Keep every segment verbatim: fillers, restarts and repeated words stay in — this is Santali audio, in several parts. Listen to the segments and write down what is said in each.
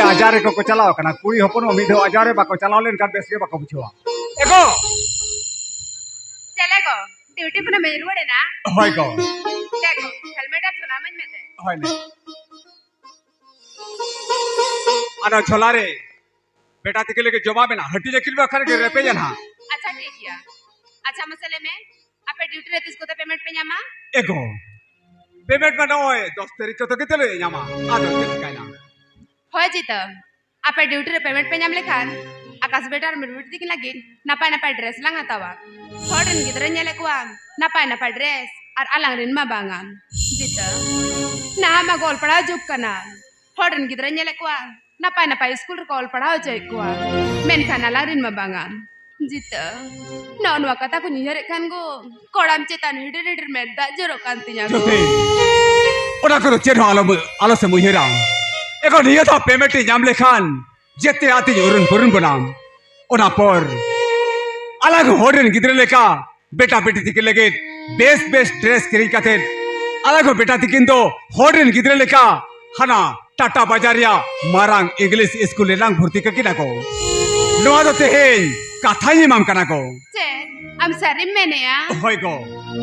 ᱟᱡᱟᱨ ᱨᱮᱠᱚ ᱠᱚ ᱪᱟᱞᱟᱣ ᱠᱟᱱᱟ᱾ ᱠᱩᱲᱤ ᱦᱚᱯᱚᱱ ᱢᱟ ᱢᱤᱫ ᱫᱷᱟᱣ ᱟᱡᱟᱨ ᱨᱮ ᱵᱟᱠᱚ ᱪᱟᱞᱟᱣ ᱞᱮᱱᱠᱷᱟᱱ ᱵᱮᱥ ᱜᱮ ᱵᱟᱠᱚ ᱵᱩᱡᱷᱟᱹᱣᱟ᱾ ᱮᱜᱳ! ᱪᱮᱞᱮ ᱜᱳ, ᱰᱤᱭᱩᱴᱤ ᱠᱷᱚᱱᱮᱢ ᱦᱮᱡ ᱨᱩᱣᱟᱹᱲ ᱮᱱᱟ? ᱦᱳᱭ ᱜᱳ᱾ ᱫᱮ ᱜᱳ, ᱦᱮᱞᱢᱮᱴ ᱟᱨ ᱡᱷᱚᱞᱟ ᱤᱢᱟᱹᱧ ᱢᱮ ᱫᱮ᱾ ᱦᱳᱭ ᱱᱮ᱾ ᱟᱫᱚ ᱡᱷᱚᱞᱟ ᱨᱮ ᱵᱮᱴᱟ ᱛᱤᱠᱤᱱ ᱞᱟᱹᱜᱤᱫ ᱡᱚᱢᱟᱜ ᱢᱮᱱᱟᱜᱼᱟ᱾ ᱦᱟᱹᱴᱤᱧ ᱟᱹᱠᱤᱱ ᱵᱟᱠᱷᱟᱱ ᱜᱮ ᱨᱮᱯᱮᱡᱟ ᱱᱟᱦᱟᱜ᱾ ᱟᱪᱪᱷᱟ, ᱴᱷᱤᱠ ᱜᱮᱭᱟ᱾ ᱟᱪᱪᱷᱟ, ᱢᱟᱥᱮ ᱞᱟᱹᱭ ᱢᱮ, ᱟᱯᱮ ᱰᱤᱭᱩᱴᱤ ᱨᱮ ᱛᱤᱥ ᱠᱚᱛᱮ ᱯᱮᱢᱮᱱᱴ ᱯᱮ ᱧᱟᱢᱟ? ᱮᱜᱳ, ᱯᱮᱢᱮᱱᱴ ᱢᱟ ᱱᱚᱜᱼᱚᱭ ᱫᱚᱥ ᱛᱟᱹᱨᱤᱠᱷ ᱠᱚᱛᱮ ᱜᱮ ᱛᱟᱞᱮ ᱧᱟᱢᱟ᱾ ᱟᱫᱚ ᱪᱮᱫ ᱪᱤᱠᱟᱭᱱᱟ? ᱦᱳᱭ ᱡᱤᱛᱟᱹ, ᱟᱯᱮ ᱰᱤᱭᱩᱴᱤ ᱨᱮ ᱯᱮᱢᱮᱱᱴ ᱯᱮ ᱧᱟᱢ ᱞᱮᱠᱷᱟᱱ ᱟᱠᱟᱥ ᱵᱮᱴᱟ ᱟᱨ ᱢᱤᱨᱩ ᱵᱤᱴᱤ ᱛᱤᱠᱤᱱ ᱞᱟᱹᱜᱤᱫ ᱱᱟᱯᱟᱭ ᱱᱟᱯᱟᱭ ᱰᱨᱮᱥ ᱞᱟᱝ ᱦᱟᱛᱟᱣᱟ᱾ ᱦᱚᱲ ᱨᱮᱱ ᱜᱤᱫᱽᱨᱟᱹᱧ ᱧᱮᱞᱮᱫ ᱠᱚᱣᱟ ᱱᱟᱯᱟᱭ ᱱᱟᱯᱟᱭ ᱰᱨᱮᱥ, ᱟᱨ ᱟᱞᱟᱝ ᱨᱮᱱ ᱢᱟ ᱵᱟᱝᱟ᱾ ᱡᱤᱛᱟᱹ, ᱱᱟᱦᱟᱜ ᱢᱟ ᱜᱚᱞ ᱯᱟᱲᱦᱟᱣ ᱡᱩᱜᱽ ᱠᱟᱱᱟ᱾ ᱦᱚᱲ ᱨᱮᱱ ᱜᱤᱫᱽᱨᱟᱹᱧ ᱧᱮᱞᱮᱫ ᱠᱚᱣᱟ ᱱᱟᱯᱟᱭ ᱱᱟᱯᱟᱭ ᱥᱠᱩᱞ ᱨᱮᱠᱚ ᱚᱞ ᱯᱟᱲᱦᱟᱣ ᱦᱚᱪᱚᱭᱮᱫ ᱠᱚᱣᱟ, ᱢᱮᱱᱠᱷᱟᱱ ᱟᱞᱟᱝ ᱨᱮᱱ ᱢᱟ ᱵᱟᱝᱟ᱾ ᱡᱤᱛᱟᱹ, ᱱᱚᱜᱼᱚ ᱱᱚᱣᱟ ᱠᱟᱛᱷᱟ ᱠᱚᱧ ᱩᱭᱦᱟᱹᱨᱮᱫ ᱠᱷᱟᱱ ᱜᱳ, ᱠᱚᱲᱟᱢ ᱪᱮᱛᱟᱱ ᱦᱤᱰᱤᱨ ᱦᱤᱰᱤᱨ ᱢᱮᱫ ᱫᱟᱜ ᱡᱚᱨᱚᱜ ᱠᱟᱱ ᱛᱤᱧᱟ ᱜᱳ᱾ ᱡᱚᱛᱤ, ᱚᱱᱟ ᱠᱚᱫᱚ ᱪᱮᱫ ᱦᱚᱸ ᱟᱞᱚᱢ, ᱟᱞᱚᱥᱮᱢ ᱩᱭᱦᱟᱹᱨᱟ᱾ ᱮᱠᱷᱚᱱ ᱱᱤᱭᱟᱹ ᱫᱷᱟᱣ ᱯᱮᱢᱮᱱᱴ ᱤᱧ ᱧᱟᱢ ᱞᱮᱠᱷᱟᱱ ᱡᱮᱛᱮ ᱟᱛᱤᱧ ᱩᱨᱩᱱ ᱯᱩᱨᱩᱱ ᱵᱚᱱᱟ᱾ ᱚᱱᱟ ᱯᱚᱨ ᱟᱞᱟᱝ ᱦᱚᱸ ᱦᱚᱲ ᱨᱮᱱ ᱜᱤᱫᱽᱨᱟᱹ ᱞᱮᱠᱟ ᱵᱮᱴᱟ ᱵᱮᱴᱤ ᱛᱤᱠᱤᱱ ᱞᱟᱹᱜᱤᱫ ᱵᱮᱥ ᱵᱮᱥ ᱰᱨᱮᱥ ᱠᱤᱨᱤᱧ ᱠᱟᱛᱮᱫ ᱟᱞᱟᱝ ᱦᱚᱸ ᱵᱮᱴᱟ ᱛᱤᱠᱤᱱ ᱫᱚ ᱦᱚᱲ ᱨᱮᱱ ᱜᱤᱫᱽᱨᱟᱹ ᱞᱮᱠᱟ ᱦᱟᱱᱟ ᱴᱟᱴᱟ ᱵᱟᱡᱟᱨ ᱨᱮᱭᱟᱜ ᱢᱟᱨᱟᱝ ᱤᱝᱞᱤᱥ ᱥᱠᱩᱞ ᱨᱮᱞᱟᱝ ᱵᱷᱚᱨᱛᱤ ᱠᱟᱠᱤᱱᱟ ᱠᱚ᱾ ᱱᱚᱣᱟ ᱫᱚ ᱛᱮᱦᱮᱧ ᱠᱟᱛᱷᱟᱧ ᱮᱢᱟᱢ ᱠᱟᱱᱟ ᱠᱚ᱾ ᱪᱮᱫ? ᱟᱢ ᱥᱟᱹᱨᱤᱢ ᱢᱮᱱᱮᱜᱼᱟ? ᱦᱳᱭ ᱜᱚ,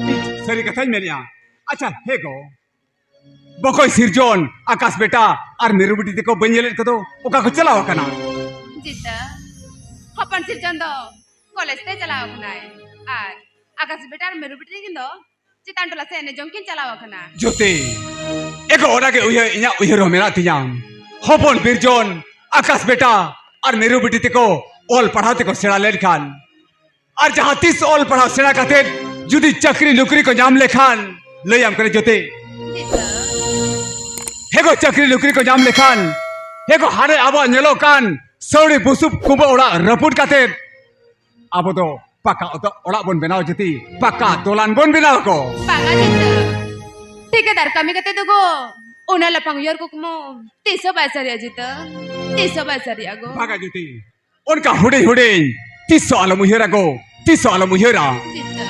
ᱤᱧ ᱥᱟᱹᱨᱤ ᱠᱟᱛᱷᱟᱧ ᱢᱮᱱᱮᱜᱼᱟ᱾ ᱟᱪᱪᱷᱟ, ᱦᱮ ᱜᱚ, ᱵᱚᱠᱚᱭ ᱥᱤᱨᱡᱚᱱ, ᱟᱠᱟᱥ ᱵᱮᱴᱟ ᱟᱨ ᱢᱤᱨᱩ ᱵᱤᱴᱤ ᱛᱮᱠᱚ ᱵᱟᱹᱧ ᱧᱮᱞᱮᱫ ᱠᱚᱫᱚ, ᱚᱠᱟ ᱠᱚ ᱪᱟᱞᱟᱣ ᱟᱠᱟᱱᱟ? ᱡᱤᱛᱟᱹ, ᱦᱚᱯᱚᱱ ᱥᱤᱨᱡᱚᱱ ᱫᱚ ᱠᱚᱞᱮᱡᱽ ᱛᱮ ᱪᱟᱞᱟᱣ ᱟᱠᱟᱱᱟᱭ, ᱟᱨ ᱟᱠᱟᱥ ᱵᱮᱴᱟ ᱟᱨ ᱢᱤᱨᱩ ᱵᱤᱴᱤ ᱛᱟᱹᱠᱤᱱ ᱫᱚ ᱪᱮᱛᱟᱱ ᱴᱚᱞᱟ ᱥᱮᱫ ᱮᱱᱮᱡ ᱡᱚᱝ ᱠᱤᱱ ᱪᱟᱞᱟᱣ ᱟᱠᱟᱱᱟ᱾ ᱡᱚᱛᱤ, ᱮᱜᱳ, ᱚᱱᱟᱜᱮ ᱩᱭᱦᱟᱹᱨ, ᱤᱧᱟᱹᱜ ᱩᱭᱦᱟᱹᱨ ᱦᱚᱸ ᱢᱮᱱᱟᱜ ᱛᱤᱧᱟᱹ᱾ ᱦᱚᱯᱚᱱ ᱵᱤᱨᱡᱚᱱ, ᱟᱠᱟᱥ ᱵᱮᱴᱟ ᱟᱨ ᱢᱤᱨᱩ ᱵᱤᱴᱤ ᱛᱮᱠᱚ ᱚᱞ ᱯᱟᱲᱦᱟᱣ ᱛᱮᱠᱚ ᱥᱮᱬᱟ ᱞᱮᱱᱠᱷᱟᱱ, ᱟᱨ ᱡᱟᱦᱟᱸ ᱛᱤᱥ ᱚᱞ ᱯᱟᱲᱦᱟᱣ ᱥᱮᱬᱟ ᱠᱟᱛᱮᱫ ᱡᱩᱫᱤ ᱪᱟᱹᱠᱨᱤ ᱱᱚᱠᱨᱤ ᱠᱚ ᱧᱟᱢ ᱞᱮᱠᱷᱟᱱ, ᱞᱟᱹᱭᱟᱢ ᱠᱟᱱᱟ ᱡᱚᱛᱤ, ᱡᱤᱛᱟᱹ᱾ ᱦᱮ ᱜᱳ, ᱪᱟᱹᱠᱨᱤ ᱱᱚᱠᱨᱤ ᱠᱚ ᱧᱟᱢ ᱞᱮᱠᱷᱟᱱ, ᱦᱮ ᱜᱳ, ᱦᱟᱱᱮ ᱟᱵᱚᱣᱟᱜ ᱧᱮᱞᱚᱜ ᱠᱟᱱ ᱥᱟᱹᱣᱲᱤ ᱵᱩᱥᱩᱵ ᱠᱩᱸᱵᱟᱹ ᱚᱲᱟᱜ ᱨᱟᱹᱯᱩᱫ ᱠᱟᱛᱮᱫ ᱟᱵᱚ ᱫᱚ ᱯᱟᱠᱟ ᱚᱛᱚ-, ᱚᱲᱟᱜ ᱵᱚᱱ ᱵᱮᱱᱟᱣ ᱡᱩᱛᱤ, ᱯᱟᱠᱟ ᱫᱚᱞᱟᱱ ᱵᱚᱱ ᱵᱮᱱᱟᱣ ᱠᱚ᱾ ᱵᱟᱝᱟ ᱡᱤᱛᱟᱹ, ᱴᱷᱤᱠᱟᱹᱫᱟᱨ ᱠᱟᱹᱢᱤ ᱠᱟᱛᱮ ᱫᱚ ᱜᱳ, ᱚᱱᱟ ᱞᱟᱯᱷᱟᱝ ᱩᱭᱦᱟᱹᱨ ᱠᱩᱠᱢᱩ ᱛᱤᱥ ᱦᱚᱸ ᱵᱟᱭ ᱥᱟᱹᱨᱤᱜᱼᱟ ᱡᱤᱛᱟᱹ, ᱛᱤᱥ ᱦᱚᱸ ᱵᱟᱭ ᱥᱟᱹᱨᱤᱜᱼᱟ ᱜᱳ᱾ ᱵᱟᱝᱟ ᱡᱩᱛᱤ, ᱚᱱᱠᱟ ᱦᱩᱰᱤᱧ ᱦᱩᱰᱤᱧ ᱛᱤᱥ ᱦᱚᱸ ᱟᱞᱚᱢ ᱩᱭᱦᱟᱹᱨᱟ ᱜᱳ, ᱛᱤᱥ ᱦᱚᱸ ᱟᱞᱚᱢ ᱩᱭᱦᱟᱹᱨᱟ᱾ ᱡᱤᱛᱟᱹ᱾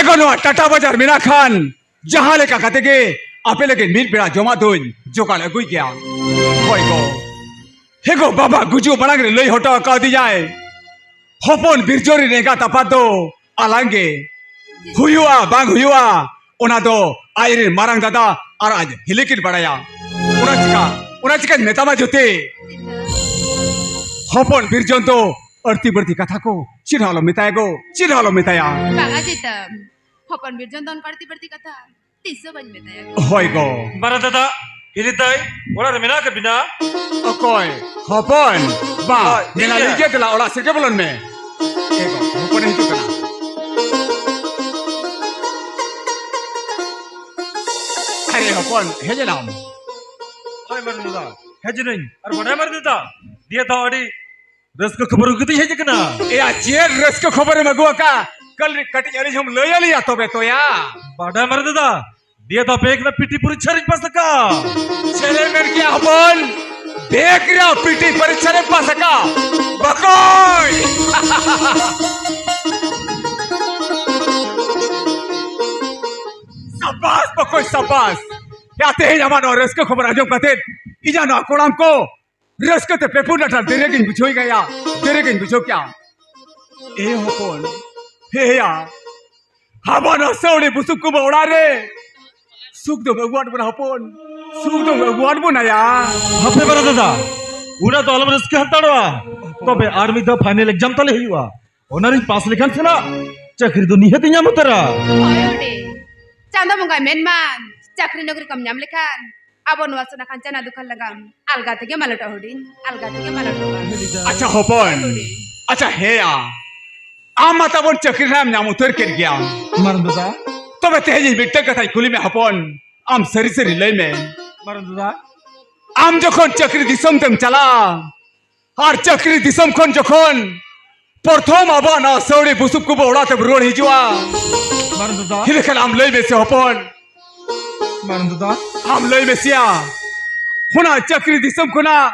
ᱮᱜᱳ, ᱱᱚᱣᱟ ᱴᱟᱴᱟ ᱵᱟᱡᱟᱨ ᱢᱮᱱᱟᱜ ᱠᱷᱟᱱ ᱡᱟᱦᱟᱸ ᱞᱮᱠᱟ ᱠᱟᱛᱮ ᱜᱮ ᱟᱯᱮ ᱞᱟᱹᱜᱤᱫ ᱢᱤᱫ ᱵᱮᱲᱟ ᱡᱚᱢᱟᱜ ᱫᱚᱧ ᱡᱚᱜᱟᱲ ᱟᱹᱜᱩᱭ ᱜᱮᱭᱟ᱾ ᱦᱳᱭ ᱜᱚ, ᱦᱮ ᱜᱚ, ᱵᱟᱵᱟ ᱜᱩᱡᱩᱜ ᱢᱟᱲᱟᱝ ᱨᱮ ᱞᱟᱹᱭ ᱦᱚᱴᱚ ᱟᱠᱟᱫᱤᱧᱟᱭ, ᱦᱚᱯᱚᱱ ᱵᱤᱨᱡᱚᱱ ᱨᱤᱱ ᱮᱸᱜᱟᱛ ᱟᱯᱟᱛ ᱫᱚ ᱟᱞᱟᱝ ᱜᱮ᱾ ᱦᱩᱭᱩᱜᱼᱟ ᱵᱟᱝ ᱦᱩᱭᱩᱜᱼᱟ, ᱚᱱᱟ ᱫᱚ ᱟᱡ ᱨᱮᱱ ᱢᱟᱨᱟᱝ ᱫᱟᱫᱟ ᱟᱨ ᱟᱡ ᱦᱤᱞᱤ ᱠᱤᱱ ᱵᱟᱲᱟᱭᱟ᱾ ᱚᱱᱟ ᱪᱤᱠᱟ, ᱚᱱᱟ ᱪᱤᱠᱟᱹᱧ ᱢᱮᱛᱟᱢᱟ ᱡᱩᱛᱤ? ᱦᱚᱯᱚᱱ ᱵᱤᱨᱡᱚᱱ ᱫᱚ ᱟᱹᱲᱛᱤ ᱵᱟᱹᱲᱛᱤ ᱠᱟᱛᱷᱟ ᱠᱚ ᱪᱮᱫ ᱦᱚᱸ ᱟᱞᱚᱢ ᱢᱮᱛᱟᱭᱟ ᱜᱚ, ᱪᱮᱫ ᱦᱚᱸ ᱟᱞᱚᱢ ᱢᱮᱛᱟᱭᱟ᱾ ᱵᱟᱝᱟ ᱡᱤᱛᱟᱹᱢ, ᱦᱚᱯᱚᱱ ᱵᱤᱨᱡᱚᱱ ᱫᱚ ᱚᱱᱠᱟ ᱟᱹᱲᱛᱤ ᱵᱟᱹᱲᱛᱤ ᱠᱟᱛᱷᱟ ᱛᱤᱥ ᱦᱚᱸ ᱵᱟᱹᱧ ᱢᱮᱛᱟᱭᱟ᱾ ᱦᱳᱭ ᱜᱚ᱾ ᱢᱟᱨᱟᱝ ᱫᱟᱫᱟ, ᱦᱤᱞᱤ ᱫᱟᱹᱭ, ᱚᱲᱟᱜ ᱨᱮ ᱢᱮᱱᱟᱜ ᱟᱠᱟᱫ ᱵᱤᱱᱟ? ᱚᱠᱚᱭ? ᱦᱚᱯᱚᱱ? ᱵᱟ, ᱦᱳᱭ, ᱢᱮᱱᱟᱜ ᱴᱷᱤᱠ ᱞᱤᱧ ᱜᱮᱭᱟ᱾ ᱜᱮᱭᱟ, ᱫᱮᱞᱟ ᱚᱲᱟᱜ ᱥᱮᱫ ᱜᱮ ᱵᱚᱞᱚᱱ ᱢᱮ᱾ ᱮ ᱜᱚ, ᱦᱚᱯᱚᱱᱮ ᱦᱤᱡᱩᱜ ᱠᱟᱱᱟ᱾ ᱟᱨᱮ ᱦᱚᱯᱚᱱ, ᱦᱮᱡ ᱮᱱᱟᱢ? ᱦᱳᱭ ᱢᱟᱨᱟᱝ ᱫᱟᱫᱟ, ᱦᱮᱡ ᱮᱱᱟᱹᱧ᱾ ᱟᱨ ᱵᱟᱰᱟᱭ ᱢᱟᱨᱟᱝ ᱫᱟᱫᱟ, ᱫᱤᱭᱮ ᱫᱚ ᱟᱹᱰᱤ ᱨᱟᱹᱥᱠᱟᱹ ᱠᱷᱚᱵᱚᱨ ᱟᱹᱜᱩ ᱠᱟᱛᱮᱧ ᱦᱮᱡ ᱟᱠᱟᱱᱟ᱾ ᱮᱭᱟ, ᱪᱮᱫ ᱨᱟᱹᱥᱠᱟᱹ ᱠᱷᱚᱵᱚᱨᱮᱢ ᱟᱹᱜᱩ ᱟᱠᱟᱫ? ᱠᱟᱹᱞ-, ᱠᱟᱹᱴᱤᱡ ᱟᱹᱞᱤᱧ ᱦᱚᱸᱢ ᱞᱟᱹᱭ ᱟᱹᱞᱤᱧᱟ ᱛᱚᱵᱮ ᱛᱚᱭᱟ᱾ ᱵᱟᱰᱟᱭ ᱢᱟᱨᱟᱝ ᱫᱟᱫᱟ, ᱫᱤᱭᱮ ᱫᱚ ᱟᱯᱮ ᱠᱟᱱᱟ ᱯᱤᱴᱤ ᱯᱚᱨᱤᱪᱪᱷᱟ ᱨᱤᱧ ᱯᱟᱥ ᱟᱠᱟᱫ᱾ ᱪᱮᱫ ᱮᱢ ᱢᱮᱱ ᱠᱮᱜᱼᱟ ᱦᱚᱯᱚᱱ? ᱵᱮᱠ ᱨᱮᱭᱟᱜ ᱯᱤᱴᱤ ᱯᱚᱨᱤᱪᱪᱷᱟ ᱨᱮᱢ ᱯᱟᱥ ᱟᱠᱟᱫ? ᱵᱟᱠᱚᱭ! ᱥᱟᱵᱟᱥ ᱵᱟᱠᱚᱭ, ᱥᱟᱵᱟᱥ! ᱭᱟ, ᱛᱮᱦᱮᱧ ᱟᱢᱟᱜ ᱱᱚᱣᱟ ᱨᱟᱹᱥᱠᱟᱹ ᱠᱷᱚᱵᱚᱨ ᱟᱸᱡᱚᱢ ᱠᱟᱛᱮ ᱤᱧᱟᱹᱜ ᱱᱚᱣᱟ ᱠᱚᱲᱟᱢ ᱠᱚ ᱨᱟᱹᱥᱠᱟᱹ ᱛᱮ ᱯᱮ ᱯᱩᱱ ᱰᱟᱴᱟ ᱫᱮᱨᱮ ᱜᱤᱧ ᱵᱩᱡᱷᱟᱹᱣ ᱜᱮᱭᱟ, ᱫᱮᱨᱮ ᱜᱤᱧ ᱵᱩᱡᱷᱟᱹᱣ ᱠᱮᱭᱟ᱾ ᱮ ᱦᱚᱯᱚᱱ, ᱦᱮᱭᱟ, ᱦᱟᱵᱟ ᱱᱚᱣᱟ ᱥᱟᱹᱣᱲᱤ ᱵᱩᱥᱩᱵ ᱠᱚᱵᱚ ᱚᱲᱟᱜ ᱨᱮ ᱥᱩᱠ ᱫᱚᱢ ᱟᱹᱜᱩᱣᱟᱫ ᱵᱚᱱᱟ ᱦᱚᱯᱚᱱ, ᱥᱩᱠ ᱫᱚᱢ ᱟᱹᱜᱩᱣᱟᱫ ᱵᱚᱱᱟ ᱭᱟ᱾ ᱦᱟᱯᱮ ᱵᱟᱨᱟ ᱫᱟᱫᱟ, ᱩᱱᱟᱹᱜ ᱫᱚ ᱟᱞᱚᱢ ᱨᱟᱹᱥᱠᱟᱹ ᱦᱟᱛᱟᱲᱚᱜᱼᱟ᱾ ᱛᱚᱵᱮ ᱟᱨ ᱢᱤᱫ ᱫᱷᱟᱣ ᱯᱷᱟᱭᱱᱮᱞ ᱮᱠᱡᱟᱢ ᱛᱟᱞᱮ ᱦᱩᱭᱩᱜᱼᱟ, ᱚᱱᱟ ᱨᱤᱧ ᱯᱟᱥ ᱞᱮᱠᱷᱟᱱ ᱥᱮ ᱱᱟᱜ ᱪᱟᱹᱠᱨᱤ ᱫᱚ ᱱᱤᱦᱟᱹᱛ ᱤᱧ ᱧᱟᱢ ᱩᱛᱟᱹᱨᱟ᱾ ᱦᱳᱭ ᱦᱩᱰᱤᱧ, ᱪᱟᱸᱫᱚ ᱵᱚᱸᱜᱟᱭ ᱢᱮᱱ ᱢᱟ, ᱪᱟᱹᱠᱨᱤ ᱱᱚᱠᱨᱤ ᱠᱚᱢ ᱧᱟᱢ ᱞᱮᱠᱷᱟᱱ ᱟᱵᱚ ᱱᱚᱣᱟ ᱥᱚᱱᱟ ᱠᱷᱟᱱ ᱪᱟᱱᱟ ᱫᱚᱠᱟᱱ ᱞᱟᱜᱟᱢ ᱟᱞᱜᱟ ᱛᱮᱜᱮ ᱢᱟᱞᱚᱴᱚᱜᱼᱟ ᱦᱩᱰᱤᱧ, ᱟᱞᱜᱟ ᱛᱮᱜᱮ ᱢᱟᱞᱚᱴᱚᱜᱼᱟ᱾ ᱟᱪᱪᱷᱟ ᱦᱚᱯᱚᱱ, ᱦᱩᱰᱤᱧ᱾ ᱟᱪᱪᱷᱟ ᱦᱮᱸᱭᱟ, ᱟᱢ ᱢᱟ ᱛᱟᱵᱚᱱ ᱪᱟᱹᱠᱨᱤ ᱨᱮᱢ ᱧᱟᱢ ᱩᱛᱟᱹᱨ ᱠᱮᱫ ᱜᱮᱭᱟ᱾ ᱢᱟᱨᱟᱝ ᱫᱟᱫᱟ᱾ ᱛᱚᱵᱮ ᱛᱮᱦᱮᱧ ᱤᱧ ᱢᱤᱫᱴᱟᱝ ᱠᱟᱛᱷᱟᱧ ᱠᱩᱞᱤ ᱢᱮᱭᱟ ᱦᱚᱯᱚᱱ, ᱟᱢ ᱥᱟᱹᱨᱤ ᱥᱟᱹᱨᱤ ᱞᱟᱹᱭ ᱢᱮ᱾ ᱢᱟᱨᱟᱝ ᱫᱟᱫᱟ᱾ ᱟᱢ ᱡᱚᱠᱷᱚᱱ ᱪᱟᱹᱠᱨᱤ ᱫᱤᱥᱚᱢ ᱛᱮᱢ ᱪᱟᱞᱟᱜᱼᱟ, ᱟᱨ ᱪᱟᱹᱠᱨᱤ ᱫᱤᱥᱚᱢ ᱠᱷᱚᱱ ᱡᱚᱠᱷᱚᱱ ᱯᱨᱚᱛᱷᱚᱢ ᱟᱵᱚᱣᱟᱜ ᱱᱚᱣᱟ ᱥᱟᱹᱣᱲᱤ ᱵᱩᱥᱩᱵ ᱠᱚᱵᱚ ᱚᱲᱟᱜ ᱛᱮᱢ ᱨᱩᱣᱟᱹᱲ ᱦᱤᱡᱩᱜᱼᱟ, ᱢᱟᱨᱟᱝ ᱫᱟᱫᱟ᱾ ᱦᱤᱞᱤ ᱠᱷᱟᱱ ᱟᱢ ᱞᱟᱹᱭ ᱢᱮᱥᱮ ᱦᱚᱯᱚᱱ᱾ ᱢᱟᱨᱟᱝ ᱫᱟᱫᱟ᱾ ᱟᱢ ᱞᱟᱹᱭ ᱢᱮᱥᱮᱭᱟ, ᱚᱱᱟ ᱪᱟᱹᱠᱨᱤ ᱫᱤᱥᱚᱢ ᱠᱷᱚᱱᱟᱜ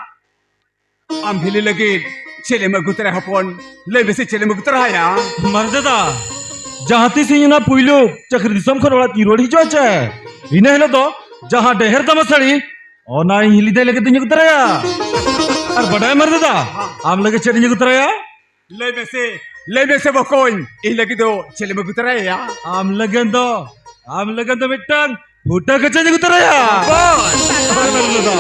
ᱟᱢ ᱦᱤᱞᱤ ᱞᱟᱹᱜᱤᱫ ᱪᱮᱫ ᱮᱢ ᱟᱹᱜᱩ ᱛᱚᱨᱟᱭᱟ ᱦᱚᱯᱚᱱ? ᱞᱟᱹᱭ ᱢᱮᱥᱮ, ᱪᱮᱫ ᱮᱢ ᱟᱹᱜᱩ ᱛᱚᱨᱟᱭᱟ? ᱢᱟᱨᱟᱝ ᱫᱟᱫᱟ, ᱡᱟᱦᱟᱸ ᱛᱤᱥ ᱤᱧ ᱚᱱᱟ ᱯᱩᱭᱞᱩ ᱪᱟᱹᱠᱨᱤ ᱫᱤᱥᱚᱢ ᱠᱷᱚᱱ ᱚᱲᱟᱜ ᱛᱤᱧ ᱨᱩᱣᱟᱹᱲ ᱦᱤᱡᱩᱜᱼᱟ ᱪᱮ, ᱤᱱᱟᱹ ᱦᱤᱞᱳᱜ ᱫᱚ ᱡᱟᱦᱟᱸ ᱰᱷᱮᱨ ᱫᱟᱢᱟ ᱥᱟᱹᱲᱤ, ᱚᱱᱟ ᱤᱧ ᱦᱤᱞᱤ ᱫᱟᱹᱭ ᱞᱟᱹᱜᱤᱫ ᱤᱧ ᱟᱹᱜᱩ ᱛᱚᱨᱟᱭᱟ᱾ ᱟᱨ ᱵᱟᱰᱟᱭ ᱢᱟᱨ ᱫᱟᱫᱟ, ᱟᱢ ᱞᱟᱹᱜᱤᱫ ᱪᱮᱫ ᱤᱧ ᱟᱹᱜᱩ ᱛᱚᱨᱟᱭᱟ? ᱞᱟᱹᱭ ᱢᱮᱥᱮ, ᱞᱟᱹᱭ ᱢᱮᱥᱮ ᱵᱚᱠᱚᱧ, ᱤᱧ ᱞᱟᱹᱜᱤᱫ ᱫᱚ ᱪᱮᱫ ᱮᱢ ᱟᱹᱜᱩ ᱛᱚᱨᱟᱭᱟ? ᱟᱢ ᱞᱟᱹᱜᱤᱫ ᱫᱚ, ᱟᱢ ᱞᱟᱹᱜᱤᱫ ᱫᱚ ᱢᱤᱫᱴᱟᱝ ᱯᱷᱩᱴᱟᱹ ᱠᱟᱪᱟᱧ ᱟᱹᱜᱩ ᱛᱚᱨᱟᱭᱟ᱾ ᱵᱚᱠᱚᱧ! ᱦᱳᱭ ᱢᱟᱨ ᱫᱟᱫᱟ᱾